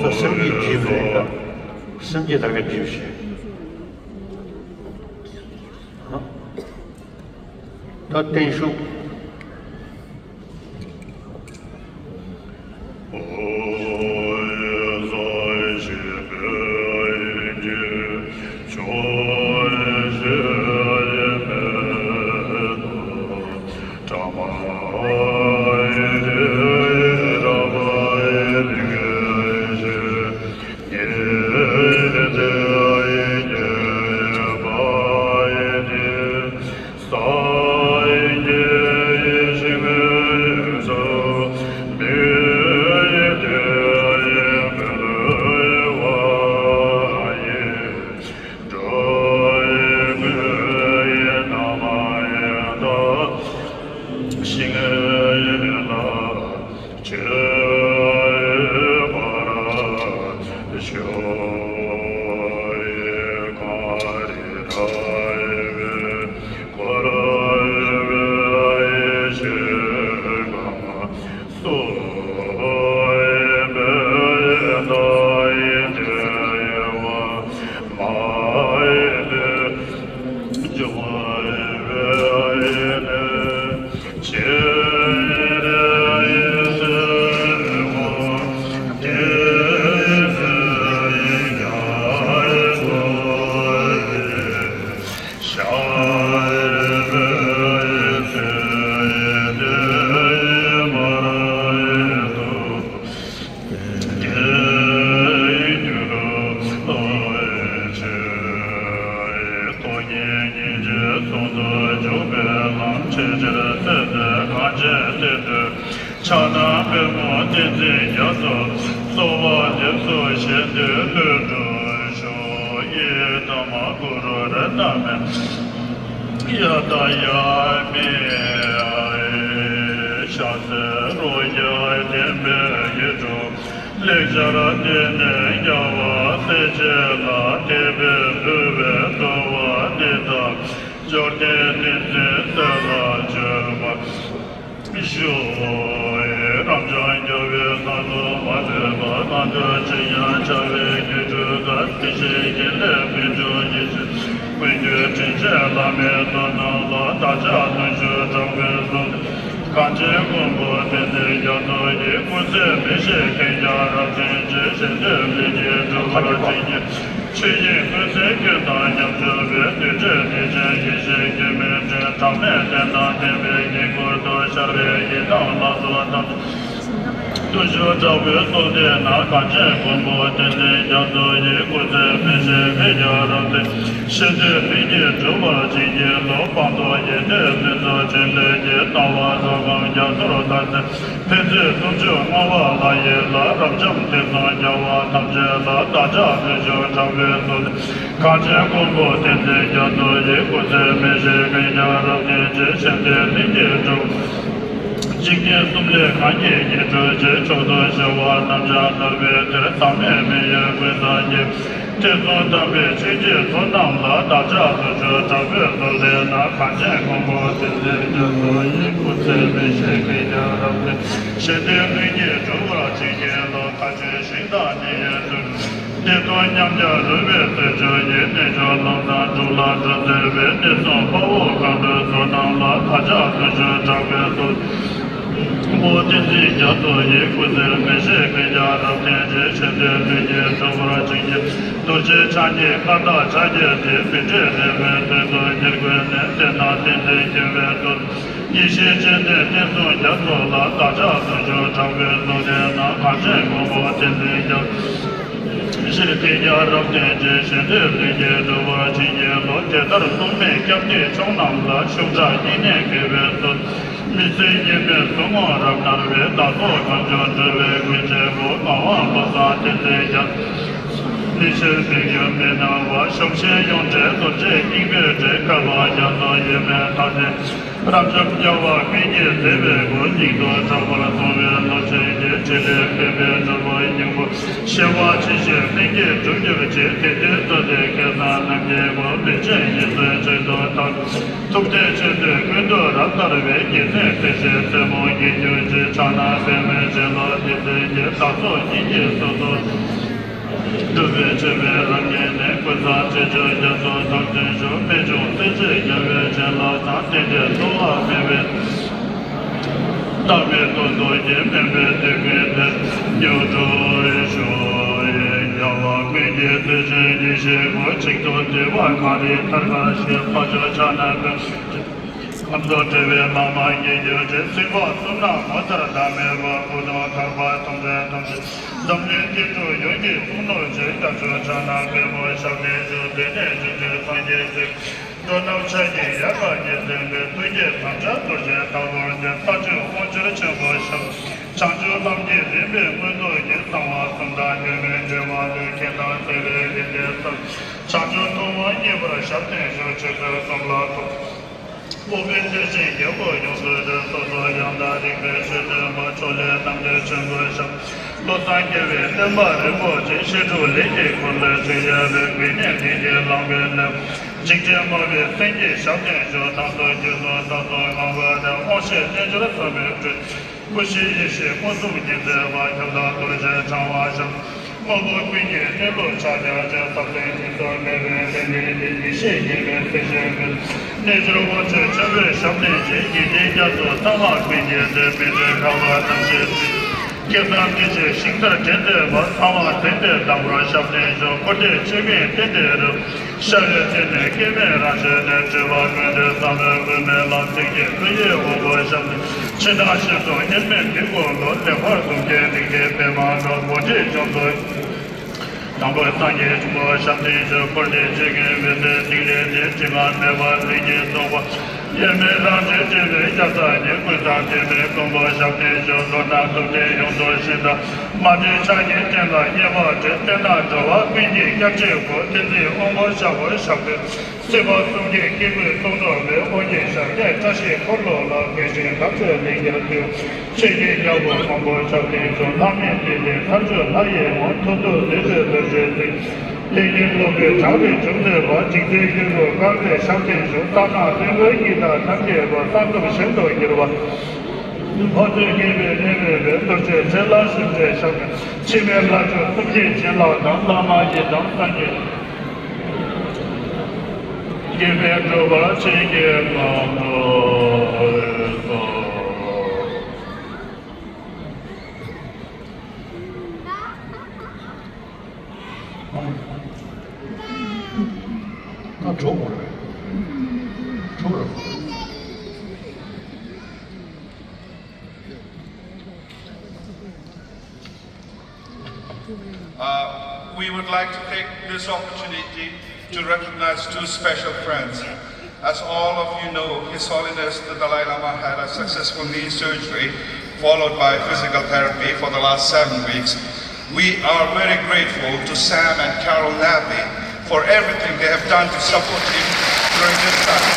ད་སེམས་བསྐྱེད་སྒྲིབ་རེད། སེམས་བསྐྱེད་ད་ག་སྒྲིབ་བྱེད། ད་བརྟན་བཞུགས། ཟུང་དུ་འཇུག་པའི་ལམ་ཆེས་ཆེར་བརྩེ་སྟེ་གངས་ཅན་བསྟན་འགྲོའི་ཕྱག་ན་པདྨོ་བསྟན་འཛིན་རྒྱ་མཚོ་གསོལ་བ་འདེབས་སོ་གཞན་དོན་ལྷུན་གྲུབ་ཤོག་ཡི་དམ་གུ་རུ་རཏྣ་མེ་ཡ་ད་ཡ་མི་ཤ་ཟེར་རོ་རྒྱ་བསྟན་པའི་ཡིད་འཕྲོག་ལེགས་སྦྱར་སྡེ་སྣོད་རྒྱལ་བ་སྲས་བཅས་ལ། དད་པས་ལྷུན་པོའི་བསྟོད་པ་འདི་དག་འབྱོར་ལྡན་བསྟན་འཛིན་སྲས་ལ་བརྗོད་པར་ཞུ། རབ་འབྱམས་རྒྱལ་བའི་ས་གསུམ་མ་ལུས་པ། སྔ་དུས་ཕྱི་ཡང་བྱ་བའི་རྒྱུད་དྲུག་དང་། དེ་བཞིན་གྱི་ལས་མི་འཁྲུགས་ཡེ་ཤེས་མངོན་གྱུར་དྲིན་ཅན་བླ་མའི་བསོད་ནམས་ལ། བདག་ཅག་ལྷུན་གྱིས་གྲགས་པའི་གསུང་གངས་ཅན་མགོན་པོ་བསྟན་འཛིན་རྒྱ་མཚོ་ཡི། སྐུ་ཚེ་མི་ཤིགས་མཁྱེན་རྒྱ་རབ་བརྟན་ཅིང་། གཞན་དོན་ལུས་ཀྱི་གྲུབ་པར་བྱིན་གྱིས། ཆོས་དབྱིངས་ཀུན་གསལ་ཀུན་དང་མཉམ་སྦྱོར་བའི། རྡུལ་བྲལ་གནས་ཆེན་ཡེ་ཤེས་སྐྱེ་མེད་སྤྲིན། གྲངས་མེད་རྟེན་དང་བརྟེན་པའི་དཀྱིལ་འཁོར་དུ། ཤར་བའི་ཡི་དམ་ལྷ་ཚོགས་ཐམས་ཅད་ལྷུན་གྱིས་གྲགས་པའི་གསུང་དེ་ན། གངས་ཅན་མགོན་པོ་བསྟན་འཛིན་རྒྱ་མཚོ་ཡི། སྐུ་ཚེ་མི་ཤིགས་མཁྱེན་རྒྱ་རབ་བརྟན། གཞན་དོན་ལུས་ཀྱི་གྲུབ་པར་བྱིན་གྱིས་རློབས། སྤངས་རྟོགས་ཡེ་གདོད་ཕུན་ཚོགས་ཕྲིན་ལས་ཀྱི། ལྟ་བ་རབ་སྤངས་རྒྱ་མཚོར་ལྟ་ཚེ། ཕན་ཚུན་སྟོབས་བཅུ་མངའ་བ་ལྷ་ཡི་ལྷ། རབ་འབྱམས་དུས་གསུམ་རྒྱལ་བ་ཐམས་ཅད་ལ། བདག་ཅག་ལྷུན་གྱིས་གྲགས་པའི་གསུང་དེ། གངས་ཅན་མགོན་པོ་བསྟན་འཛིན་རྒྱ་མཚོ་ཡི། སྐུ་ཚེ་མི་ཤིགས་མཁྱེན་རྒྱ་རབ་བརྟན་ཅིང་། གཞན་དོན་ལུས་ཀྱི་གྲུབ། འཇིག་རྟེན་གསུམ་ལས་གང་གིས་ཉིད་སྒྲུབ་ཅིང་། མཆོག་ཏུ་བཞུགས་པ་རྣམས་ཀྱང་ཐར་པའི་དོན། ཟག་མེད་མི་གཡོ་ཀུན་བཟང་རྒྱལ། དུས་གསུམ་དམ་པའི་ཆོས་ཀྱི་ཚོགས་རྣམས་ལ། བདག་ཅག་ལྷུན་གྱིས་གྲགས་པའི་གསུང་དེ་ན། གངས་ཅན་མགོན་པོ་བསྟན་འཛིན་རྒྱ་མཚོ་ཡི། སྐུ་ཚེ་མི་ཤིགས་མཁྱེན་རྒྱ་རབ་བརྟན། གཞན་དོན་ལུས་ཀྱི་གྲུབ་པར་བྱིན་གྱིས་རློབས། མཁའ་སྤྱོད་ཞིང་དང་མི་ཡི་ཚུལ། བདེ་སྟོང་མཉམ་གྱུར་རོལ་པའི་རྩེར་སྤྱོད་ཡི། རྣལ་འབྱོར་ལམ་བཟང་སྒྲུབ་ལ་སྒྲུབ་མཛད་པའི། བསྟན་སྲུང་དཔའ་བོ་མཁའ་འགྲོའི་ཚོགས་རྣམས་ལ། བདག་ཅག་ལྷུན་གྱིས་གྲགས་པའི་གསུང་མགོན་པོ་བསྟན་འཛིན་རྒྱ་མཚོ་ཡི། སྐུ་ཚེ་མི་ཤིགས་མཁྱེན་རྒྱ་རབ་བརྟན་ཅིང་། གཞན་དོན་ལུས་ཀྱི་གྲུབ་པར་བྱིན་གྱིས། རྡོ་རྗེ་འཆང་གི་བཀའ་རྟགས་ཕྱག་རྒྱའི་རྟེན། མི་འབྲལ་རིམ་པས་དོན་དུ་འགྱུར་དགོས་ནས། བསྟན་དང་བསྟན་འཛིན་སྐྱོང་བའི་གཙོ། ཡེ་ཤེས་སྤྱན་ལྡན་བསྟན་སྲུང་རྒྱ་མཚོ་ལ། བདག་ཅག་ལྷུན་གྱིས་གྲགས་པའི་གསུང་དེ་ན། གངས་ཅན་མགོན་པོ་བསྟན་འཛིན་རྒྱ། ཞེས་མཁྱེན་རྒྱ་རབ་བརྟན་ཅིང་། གཞན་དོན་ལུས་ཀྱི་གྲུབ་པར་བྱིན་གྱིས་རློབས། དེ་ལྟར་སྟོང་མེད་སྐྱབས་གནས་མཆོག་རྣམས་ལ། ཤུགས་དྲག་བསྙེན་གནས་དགེ་བའི་གཙོ། མི་སྲིད་སྙིགས་མའི་ཟུག་རྔུ་རབ་མནར་བའི། བདག་སོགས་གང་བྱུང་སྒྲོལ་བའི་མགོན་ཆེན་པོ། ངག་དབང་བློ་བཟང་བསྟན་འཛིན་རྒྱ། ནི་ཕྱིར་མི་འགྱུར་མི་སྣང་བ། གཞོམ་ཞིང་ཡོངས་བྲལ་རྡོ་རྗེ་སྙིང་པོའི་རིགས། བསྐལ་པ་རྒྱ་མཚོ་ཡོལ་མེད་མཐའ་ནས། རབ་འབྱམས་རྒྱལ་བ་ཀུན་གྱི་མཛེས་པའི་སྐུ། སྙིང་དུ་གྲགས་པར་གསུངས་པའི་ལོ་ཆེན་གྱི། ཕྲིན་ལས་ཕུན་པའི་སྒྲུབ་པ་སྙིང་པོ། ཞི་བ་ཇི་བཞིན་ལྷུན་གྱིས་གྲུབ་གྱུར་ཅིག་དེ་དུས་ཚོད་དེ་སྐལ་བཟང་རྣམས་ཀྱི་སྐུ། ལུས་ཅན་ཡིད་སྲུང་ཆེད་དུ་བཏང་། ཐུབ་བསྟན་ཆོས་སྲིད་ཀུན་ཏུ་རབ་དར་བའི། རྒྱལ་མཚན་རྩེ་ཞིང་རྩེ་མོ་རྒྱས་གྱུར་ཅིག་ཕྱག་ན་པདྨོའི་སྤྱན་སློབ་བསྟན་འཛིན་གྱི། བདག་སོགས་སྙིང་རྗེའི་གསོལ་ཚོགས། སྒྲུབ་པའི་མཆོད་པའི་རབ་བརྙེས་ནས། ཀུན་བཟང་ཁྲི་ཆུ་རྒྱ་མཚོ་ཐོག་ཏུ་བཞུགས། རྨད་བྱུང་སྲས་བཅས་རྒྱལ་བའི་བྱིན་རླབས་དང་། བསྟན་འགྲོའི་འཚོ་བ་མེད་པའི་བདག་མེད་རྟོགས་ཐུགས་ཀྱི། དམན་པའི་དུས་ཀུན་དེར་མྱུར་འགྲུབ་ཤོག་རྒྱལ་བ་ཀུན་གྱི་བརྩེ་ཆེན་ཡེ་ཤེས་སྐུ། གཅིག་ཏུ་བསྡུས་པ་གངས་རིའི་མཐར་དཀར་ཞིང་། འཕགས་མཆོག་ཕྱག་ན་པདྨོ། ཁམས་གསུམ་བྲལ་བའི་བླ་མ་དགྱེས་གྱུར་ཅིག་སྲིད་པ་གསུམ་ན་ངོ་མཚར་ཟླ་མེད་པ། སྐུ་གདུང་ཐར་པ་ཐོབ་འདོད་ཐམས་ཅད། འཛམ་གླིང་སྟེང་དུ་ཡོངས་ཀྱིས་གསུང་ནོར་ཅིག་དཀར་ཕྱོགས་ཕྱག་ན་པདྨོ་ཞབས་ནས་ཞུ། དེ་ནས་བྱོན་དུས་སངས་རྒྱས་ཀྱི། འགྲོ་རྣམས་ཕྱག་གི་ཡལ་ག་ཉིད་ཟིན་པའི། ཐུགས་བསྐྱེད་དམ་བཅའ་རྡོ་རྗེའི་ཐབ་པར་བརྟེན། ས་བཅུད་དབང་ཕྱུག་ཆེན་པོ་ཞབས། བྱང་ཆུབ་ལམ་གྱི་རིམ་པའི་མངོན་རྟོགས་ཀྱིས། གསང་བ་གསུམ་དང་འབྲལ་མེད་འབྲེལ་བ་ལས། མཁྱེན་དང་བརྩེ་བའི་ཡོན་ཏན་བསམ། བྱང་ཆུབ་ཐོབ་པ་བརྙེས་པར་ཞབས་བརྟན་ཞུ། ཆོས་སྲིད་གསུམ་ལ་ཐུགས། སློབ་དཔོན་བརྟན་ཅིང་རྒྱལ་པོ་ཡོངས་སུ་གྲོལ། སོ་སོ་ཡང་དག་རིག་པའི་ཆོས་སྟོན་པ། ཕྱོགས་ལས་རྣམ་འདྲེན་ཆེན་པོའི་ཞབས། བློ་བཟང་རྒྱལ་བའི་བསྟན་པ་རིན་པོ་ཆེ། བཤད་སྒྲུབ་ལས་ཀྱི་འཁོར་ལོས་སྒྲོལ་བའི་རོལ། དགེ་བསྙེན་བདུད་ཀྱི་ལམ་པའི་ནུས། འཇིགས་བྲལ་སྨྲ་བའི་སེང་གེའི་ཞབས་བརྟན་ཞུ། དྭགས་པོ་རྒྱུད་གསུམ་ས་གསུམ་ངང་པ་རེད། དབང་ཤེས་རྣལ་འབྱོར་ཟབ་མོའི་སྤྲུལ། སྐུ་བཞི་ཡེ་ཤེས་མངོན་སུམ་ཉིད་མཛད་པ། ཁྱབ་བདག་རྡོ་རྗེ་འཆང་བ་ཞབས། དངོས་པོ་ཀུན་གྱི་གནས་ལུགས་ཕྱག་རྒྱ་ཆེ། ཟབ་དོན་གཉིས་སུ་མེད་པའི་ལྷན་སྐྱེས་ཀྱི། ཡེ་ཤེས་ཉིད་དཔལ་ཐེག་ཆེན་ཀུན། རྣལ་འབྱོར་དབང་ཕྱུག་ཆེན་པོའི་ཞབས་བརྟན་ཅིང་། འཇིག་རྟེན་རྒྱ་མཚོ་གཙང་ལ་ཀུན་གྱི་སྲས། མི་འབྲལ་ཁ་བ་རྣམ་ཤེས་སྲིད། སྐལ་བཟང་བདེ་ཆེན་ཤིང་རྟར་འགྲན་བསྡད་པ། གསང་བ་འཛིན་པའི་བདག་པོར་ཞབས་བརྟན་ཞུ། འཁོར་འདས་ཆོས་ཀུན་རྟེན་འབྲེལ་རབ། ཤ་བའི་རྩེ་ནས་སྐྱེ་མེད་རང་ཞལ་ནས། སྤྲུལ་པ་ཀུན་འདུས་ཟབ་མོའི་དབུས་མའི་ལམ། ཐུགས་བསྐྱེད་ཀུན་གྱི་དབང་པོ་ཞབས་ནས། ཕྱི་ནང་གཞན་དུ་དབྱེར་མེད་མི་དགོས་ལོ། ལེགས་པར་གསུང་མཁན་ལེགས་བཤད་པདྨ་འབྱུང་། གོ་འདྲིས་ལྗོངས་སུ། དང་པོ་སངས་རྒྱས་ཆེན་པོ་ཞབས་བརྟན་ཞུ། འཁོར་འདས་ཆོས་ཀུན་འོད་གསལ་ཐིག་ལེའི་ དྲི་མ་མེད་པ་ལྷུན་གྱིས་གྲུབ་པ། དབྱེར་མེད་རང་བཞིན་སྤྲོས་པའི་སྐྱབས་མཚམས་ཀྱི། ཀུན་བཟང་དྲི་མེད་མགོན་པོ་ཞབས་བརྟན་ཞུ། མདོར་ན་ཐུགས་རྗེ་ཡོངས་རྫོགས་ཤིང་། ཐ་མ་བྲལ་ཕྱག་གཉིས་སྤྱན་ལ་མཉེས་པར་མཛད། བསྟན་དང་འགྲོ་བ་ཀུན་གྱི་སྐྱབས་གཅིག་པུ། བསྟན་འཛིན་དབང་པོ་ཤར་བའི་ཞབས་བརྟན། སྲིད་པ་གསུམ་གྱི་སྐྱེ་དགུའི་སྲོག་འཕྲོག་པའི། དབང་གིས་ཞལ་བཀོད་བཀྲ་ཤིས་འཁོར་ལོ་ལ། དེ་བཞིན་དག་ཚལ་ལེགས་བརྒྱར་སྟོན། ཆོས་ཀྱི་རྒྱལ་པོ་མང་པོ་ཞབས་བརྟན་ཞུ། ལྷ་མིའི་ཏི་ལའི་མཐར་ཕྱིན་ལྷ་ཡི་ངོ་། ཐུགས་སྟོབས་ལྡན་པའི་རྡོ་རྗེ་འཛིན། ཏིང་ངེ་འཛིན་ཀླུ་བུས་དྲངས་པའི་འཇོམས་མཛད་པ། འཇིག་རྟེན་སྐྱེ་དགུ་བཀང་སྟེ་ཞབས་བརྟན་ཞུ། རྩ་ནག་གླིང་པའི་སྐྱིད་མཐའ་ཐམས་ཅད་པ། གསང་རབ་གཞན་དུ་གྱུར་པ། འཕགས་བསྟོད་རྒྱས་པའི་གནས་མེད་པའི། རྡོ་རྗེ་འཆང་ལ་ཞབས་བརྟན་ཞབས་བརྟན། འཆི་མེད་ལྷ་མཆོག་གསུམ་མཆོད་བྱིན་རླབས་དང་། བླ་མ་ཡི་དམ་སངས་རྒྱས། དགེ་བས་སྒྲུབ་པར་བྱིན་གྱིས་བརླབ་ཏུ་གསོལ། ད་གྲོགས་པོ་རེད། གྲོགས་རེད། Uh, we would like to take this opportunity to recognize two special friends. As all of you know, His Holiness the Dalai Lama had a successful knee surgery followed by physical therapy for the last seven weeks. We are very grateful to Sam and Carol Nappi for everything they have done to support him during this time.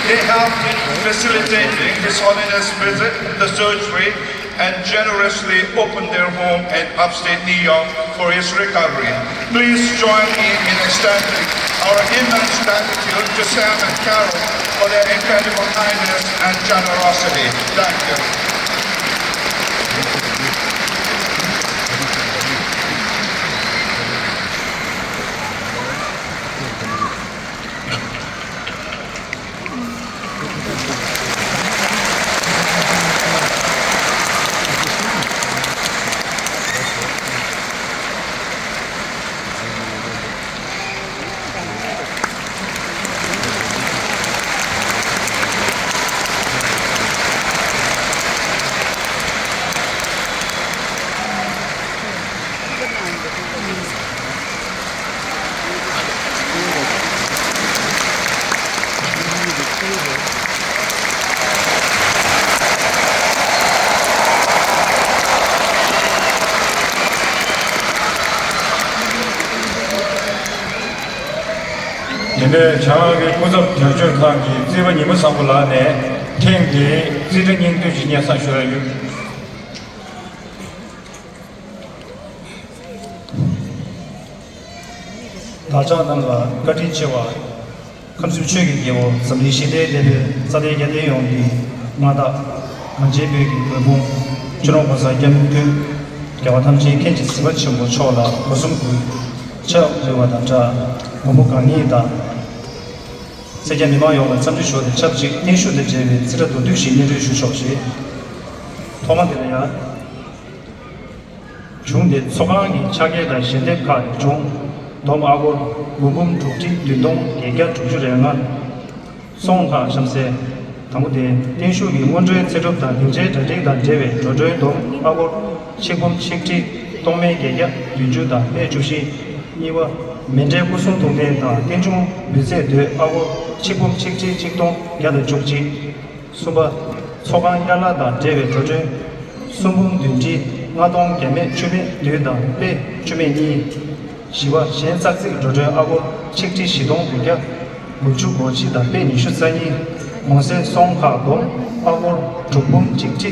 They have been facilitating His Holiness' visit, the surgery, and generously opened their home in upstate New York for his recovery. Please join me in extending our immense gratitude to Sam and Carol for their incredible kindness and generosity. Thank you. དེ་ནས་བྱང་གི་སྐུ་ཚབ་དོན་གཅོད་ཁང་གི་རྩིས་པ་ཉི་མ་བཟང་པོ་ལགས་ནས་ཐེངས་འདིའི་རྩིས་ཁྲ་སྙིང་བསྡུས་ཤིག་སྙན་སེང་ཞུ་ཡ་ཡོད། བདག་ཅག་རྣམས་ལ་བཀའ་དྲིན་ཆེ་བ། ཁམས་གསུམ་ཆོས་ཀྱི་རྒྱལ་པོ་འཛམ་གླིང་ཞི་བདེའི་དེད་དཔོན་རྩ་བདེ་རྒྱལ་བསྟན་ཡོངས་ཀྱི་མངའ་བདག། གངས་ཅན་བོད་ཀྱི་མགོན་དཔུང་། སྤྱི་ནོར་༸གོང་ས་༸སྐྱབས་མགོན་ཆེན་པོ་མཆོག་ལ་སྒོ་གསུམ་གུས་ཕྱག་འབུལ་བ་དང་སྦྲགས། མགོན་པོ་གང་ཉིད་དང་། སེར་སྐྱ་མི་མང་ཡོངས་ལ་འཚམས་འདྲི་ཞུ་བ་དང་ཆབས་ཅིག་བརྙན་ཤོག་དང་འབྲེལ་བའི་རྩིས་ཁྲ་མདོར་བསྡུས་ཤིག་སྙན་སྒྲོན་ཞུ་ཆོག་ཅེས། ཐོག་མ་དེ་ལ་ཡང་། གཞུང་དེ་ཚོགས་ཁང་གི་ཕྱག་འཁྱེར་དང་ཞལ་འདེབས་ཁག་ལས་བྱུང་། སྡོམ་ཨ་སྒོར་དགུ་འབུམ་དྲུག་ཁྲི་བདུན་སྟོང་བརྒྱད་བརྒྱ་དྲུག་ཅུ་རེ་ལྔ། སོང་ཁག་གཤམ་གསལ། དང་པོ་དེ་བརྟན་བཞུགས་ཀྱི་སྔོན་འགྲོའི་ཚེ་སྒྲུབ་དང་སྡིངས་ཆའི་གྲ་སྒྲིག་དང་འབྲེལ་བའི་འགྲོ་གྲོན་སྡོམ་ཨ་སྒོར་ཆིག་འབུམ་ཆིག་ཁྲི་སྟོང་མེད་བརྒྱད་བརྒྱ་བདུན་ཅུ་དང་པད་བཅུ་བཞི། གཉིས་པ། མཎྜལ་སྐུ་གསུང་ཐུགས་རྟེན་དང་རྟེན་འབྱུང་འབུལ་ཚད་དོད་ཨ་སྒོར་ཆིག་འབུམ་ཆིག་ཁྲི་ཆིག་སྟོང་བརྒྱ་དང་བཅུ་གཅིག། གསུམ་པ། ཚོགས་ཁང་དབྱར་གླ་དང་འབྲེལ་བའི་འགྲོ་གྲོན་སུམ་འབུམ་བདུན་ཁྲི་ལྔ་སྟོང་བརྒྱ་མེད་བཅུ་མེད་བདུན་དང་པད་བཅུ་མེད་གཉིས། བཞི་པ། གཞན་ཙག་ཙིག་འགྲོ་གྲོན་ཨ་སྒོར་ཆིག་ཁྲི་བཞི་སྟོང་དགུ་བརྒྱ་དགུ་བཅུ་གོ་གཅིག་དང་པད་ཉི་ཤུ་རྩ་གཉིས། གོང་གསལ་སོང་ཁག་སྡོམ་ཨ་སྒོར་དྲུག་འབུམ་གཅིག་ཁྲི་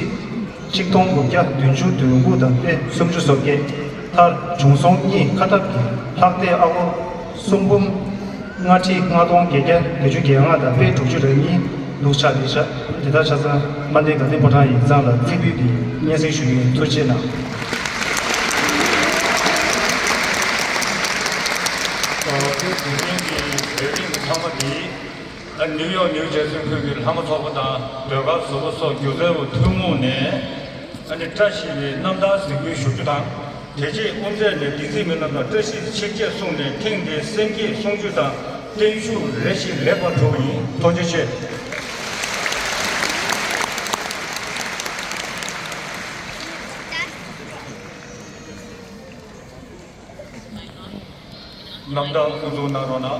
གཅིག་སྟོང་དགུ་བརྒྱ་བདུན་ཅུ་དོན་དགུ་དང་པད་སུམ་ཅུ་སོ་བརྒྱད། མཐར་བྱུང་སོང་གཉིས་ཁ་ཐབས་ཀྱི་ལྷག་བསྡད་ཨ་སྒོར་སུམ་འབུམ་ལྔ་ཁྲི་ལྔ་སྟོང་བརྒྱད་བརྒྱ་བརྒྱད་ཅུ་གྱ་ལྔ་དང་པད་དྲུག་ཅུ་རེ་གཉིས་འདུག་ཆགས་བསྡད་ཤག་དེ་དག་ཆ་ཚང་དཔལ་ལྡན་དགའ་ལྡན་ཕོ་བྲང་ཡིག་ཚང་ལ་རྩིས་འབུལ་གྱིས་སྙན་སེང་ཞུ་ཡིན། ཐུགས་རྗེ་གནང་། ཨ་ནི་དེ་རིང་གི་ལས་རིམ་ཚང་མ་འདི། ཨ་ནིའུ་ཡོག་ནིའུ་ཇར་སི་ཁུལ་གྱི་ལྷ་མོ་ཚོགས་པ་དང་ཟློས་གར་ཟུར་པ་སོགས་སྒྱུ་རྩལ་པ་ཐུན་མོང་ནས་ཨ་ནི་བཀྲ་ཤིས་པའི་རྣམ་ཐར་གཟིགས་འབུལ་ཞུ་རྒྱུ་དང་། དེ་རྗེས་དབུ་མཛད་ནས་འདི་ཚེ་མི་རྣམས་ལ་བཀྲ་ཤིས་ཆིག་བརྒྱད་གསུངས་ནས་ཐེངས་འདིའི་སེམས་བསྐྱེད་གསུང་ཆོས་དང་བརྟན་བཞུགས་རེ་ཞིག་ལེགས་པར་གྲུབ་པ་ཡིན། ཐུགས་རྗེ་ཆེ། རྣམ་དག་དབུ་འཛུགས་གནང་རོགས་གནང་།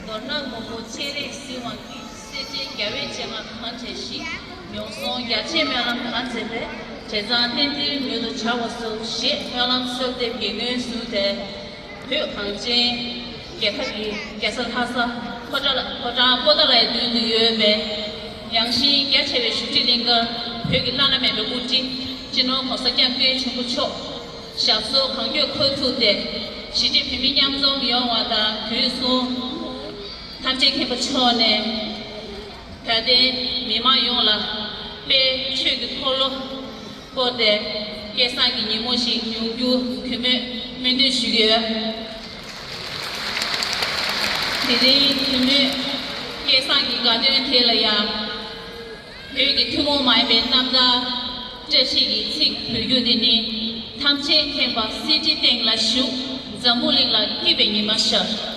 མདོར་ན་མགོན་པོ་སྤྱན་རས་གཟིགས་དབང་གིས་སེར་སྐྱའི་རྒྱལ་བའི་སྤྱན་སྔར་གང་བྱས་ཤིང་། མྱོང་གསུམ་རྒྱ་ཆེའི་སྨོན་ལམ་གང་མཛད་པས། བྱས་ཙང་གཏན་བདེའི་མྱུར་དུ་བྱ་བར་ཤོག་ཅེས་སྨོན་ལམ་གསོལ་འདེབས་ཀྱི་སྔོན་བྱོན་ཏེ། བོད་གངས་ཅན་རྒྱལ་ཁབ་ཀྱི་རྒྱལ་ས་ལྷ་ས་ཕོ་བྲང་ཕོ་བྲང་པོ་ཏཱ་ལའི་མདུན་དུ་ཡོད་པའི་ཡངས་ཤིང་རྒྱ་ཆེ་བའི་བཞུགས་ཁྲི་གླིང་གར་བོད་ཀྱི་བླ་ན་མེད་པའི་དབུ་ཁྲིད་སྤྱི་ནོར་༸གོང་ས་༸སྐྱབས་མགོན་ཆེན་པོ་མཆོག་ཞབས་སོར་གང་མགྱོགས་འཁོད་ཐུབ་སྟེ། གཞིས་བྱེས་བོད་མི་མཉམ་འཛོམས་ཡོང་བ་དང་དུས་མཚུངས། ཐམས་ཅད་མཁྱེན་པ་མཆོག་ནས་དད་ལྡན་མི་མང་ཡོངས་ལ་དཔལ་ཆོས་ཀྱི་འཁོར་ལོ་བསྐོར་ཏེ་སྐལ་བཟང་གི་ཉིན་མོ་ཞིག་ཡོང་རྒྱུ་གུས་མོས་སྨོན་འདུན་ཞུ་གི་ཡོད། དེ་རིང་གུས་མོས་སྐལ་བཟང་གི་དགའ་སྟོན་དེ་ལ་ཡང་། བོད་ཀྱི་ཐུན་མོང་མ་ཡིན་པའི་རྣམ་ཐར་བཀྲ་ཤིས་ཀྱི་ཚིག་འབུལ་རྒྱུ་འདི་ནི། ཐམས་ཅད་མཁྱེན་པ་གསེར་ཁྲིའི་སྟེང་ལ་བཞུགས། འཛམ་བུ་གླིང་ལ་སྐྱིད་པའི་ཉི་མ་ཤར།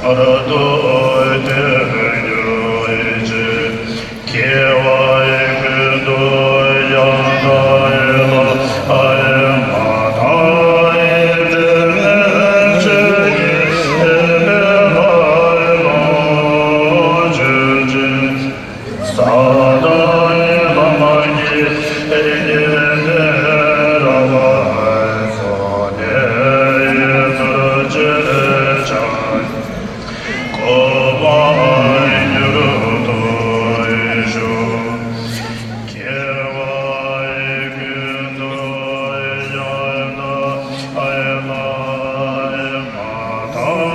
ཨ་ར་ཏོ་དེ་འགྱུར་ཅིག་སྐྱེ་བ་ཀུན་ཏུ་ཡང་དག་ལ་ཨ་ཡ་མ་དང་ཡེ་དྲི་མེད་ཆོས་ཀྱི་ཨེ་ལ་ལོངས་སྤྱོད་ཅིང་། ས་དང་ལམ་གྱི་དགེ་འདུན་རབ་བརྩོན་ནས་ཐུགས་རྗེ་ཅན། གོ་འཕང་མྱུར་ཐོབ་ཤོག་སྐྱེ་བ་ཀུན་ཏུ་ཡང་དག་ལ་ཨ་ཡ་མ་དང་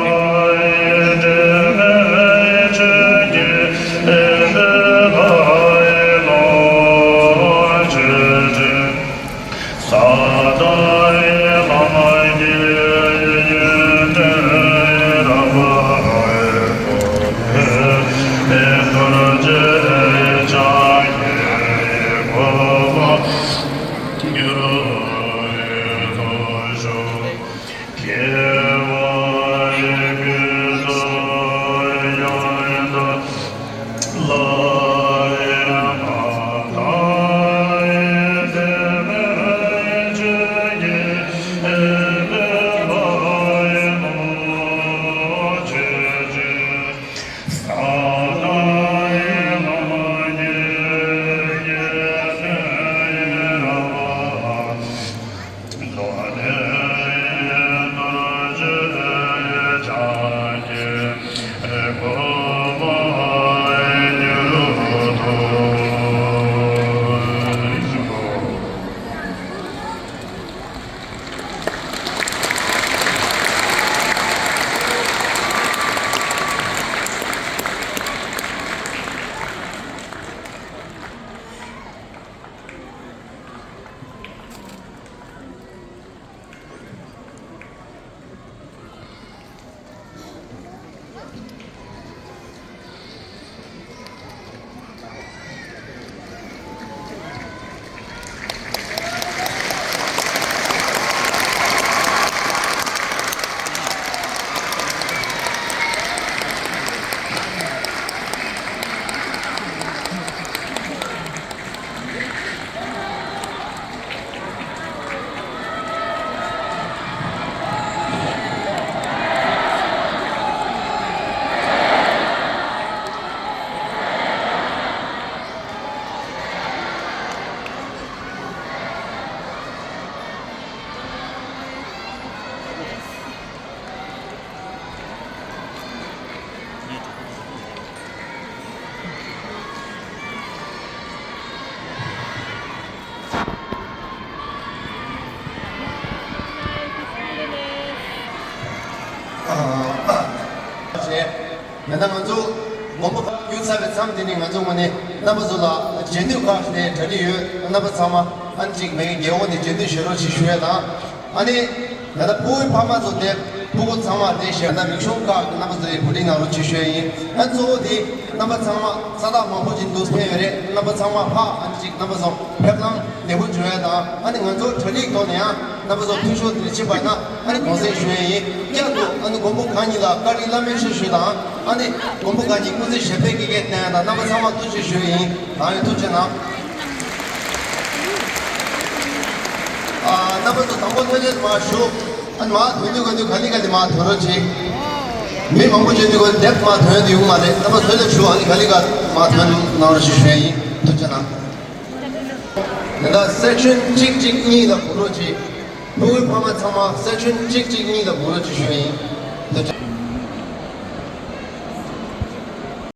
ཡེ་དྲི་མེད་ཆོས་ཀྱི་ཨེ་ལ་ལོངས་སྤྱོད་ཅིང་། ས་དང་ལམ་གྱི་དགེ་འདུན་རབ་བརྩོན་ནས་ཐུགས་རྗེ་ཅན། གོ་འཕང་མྱུར་ཐོབ་ཤོག་སྐྱེ་བ་ཀུན་ཏུ་ཡང་དག་ལ་ཨ་ཡ་མ་དང་ཡེ་དྲི་མེད་ཆོས་ཀྱི་ཨེ་ལ་ལོངས་སྤྱོད་ཅིང་། ས་དང་ལམ་གྱི་དགེ་འདུན་རབ་བརྩོན་ཡང་ན་ང་ཚོ་མགོན་པོ་བརྒྱུད་ཚར་བའི་མཚམས་འདི་ནས་ང་ཚོ་ངོས་ནས་རྣམ་པ་ཚོ་ལ་མཇལ་འདོད་ཁག་ནས་གྲ་སྒྲིག་ཡོད། རྣམ་པ་ཚང་མ་ཨ་ནི་གཅིག་མེད་རྒྱལ་འོང་ནས་མཇལ་འདོད་བྱེད་རོགས་ཞེས་ཞུ་ཡ་དང་། ཨ་ནི་ང་ད་ཕྲུ་གུའི་ཕ་མ་ཚོ་དེ་ཕྲུ་གུ་ཚང་མ་དེ་བཞིན་ན་རིག་གཞུང་ཁག་གི་རྣམ་པ་ཚོ་ཡི་གོ་སྒྲིག་གནང་རོགས་ཞེས་ཞུ་ཡ་ཡིན། ཨ་ནི་གཙོ་བོ་དེ་རྣམ་པ་ཚང་མ་ས་ཐག་མང་པོ་ཅིག་འདུག་ཕེབས་ཡོད་རེད། རྣམ་པ་ཚང་མ་ཕ་ཨ་ནི་གཅིག་རྣམ་པ་ཚོ་ཕེབས་ལམ་ལེགས་པོ་བྱུང་ཡ་དང་། ཨ་ནི་ང་ཚོ་གྲ་སྒྲིག་ཐོག་ནས་ཡང་རྣམ་པ་ཚོ་འཐུས་ཤོར་དེ་ཕྱིན་པ་ན་ཨ་ནི་དགོངས་སེལ་ཞུ་ཡ་ཡིན། བསྐྱར་དུ་ཨ་ནི་མགོན་པོ་གང་ཉིད་ལ་བཀའ་དྲིན་བླ་མེད་ཆེ་ཞུ་དང་། ཨ་ནི་མགོན་པོ་གང་ཉིད་སྐུ་ཚེ་ཞབས་པད་བསྐལ་བརྒྱར་བརྟན་ཡ་དང་། རྣམ་པ་ཚང་མ་ཐུགས་རྗེ་ཞུ་ཡ་ཡིན། ལགས་ཡོད། ཐུགས་རྗེ་གནང་། ཨ་རྣམ་པ་ཚོ་དང་པོ་ལྷོད་ལྷོད་མར་བཞུགས། ཨ་ནི་མར་ཐོན་དུས་ག་དུས་ག་ལེ་ག་ལེ་མར་ཐོན་རོགས་གྱིས། མི་མང་པོ་ཡོད་དུས་ག་ལེ་དེབ་མར་ཐོན་དུ་ཡོང་མ་རེད། རྣམ་པ་ལྷོད་ལྷོད་བཞུགས། ཨ་ནི་ག་ལེ་ག་མར་ཐོན་གནང་རོགས་ཞེས་ཞུ་ཡ་ཡིན། ཐུགས་རྗེ་གནང་། དེ་འདྲ་སེག་ཤན་གཅིག་གཅིག་གཉིས་ལ་སྒུག་རོགས་གྱིས། ཕྲུ་གུའི་ཕ་མ་ཚང་མ་སེག་ཤན་གཅིག་གཅིག་གཉིས་ལ་སྒུག་རོགས་ཞེས་ཞུ་ཡ་ཡིན། ཐུགས་རྗེ།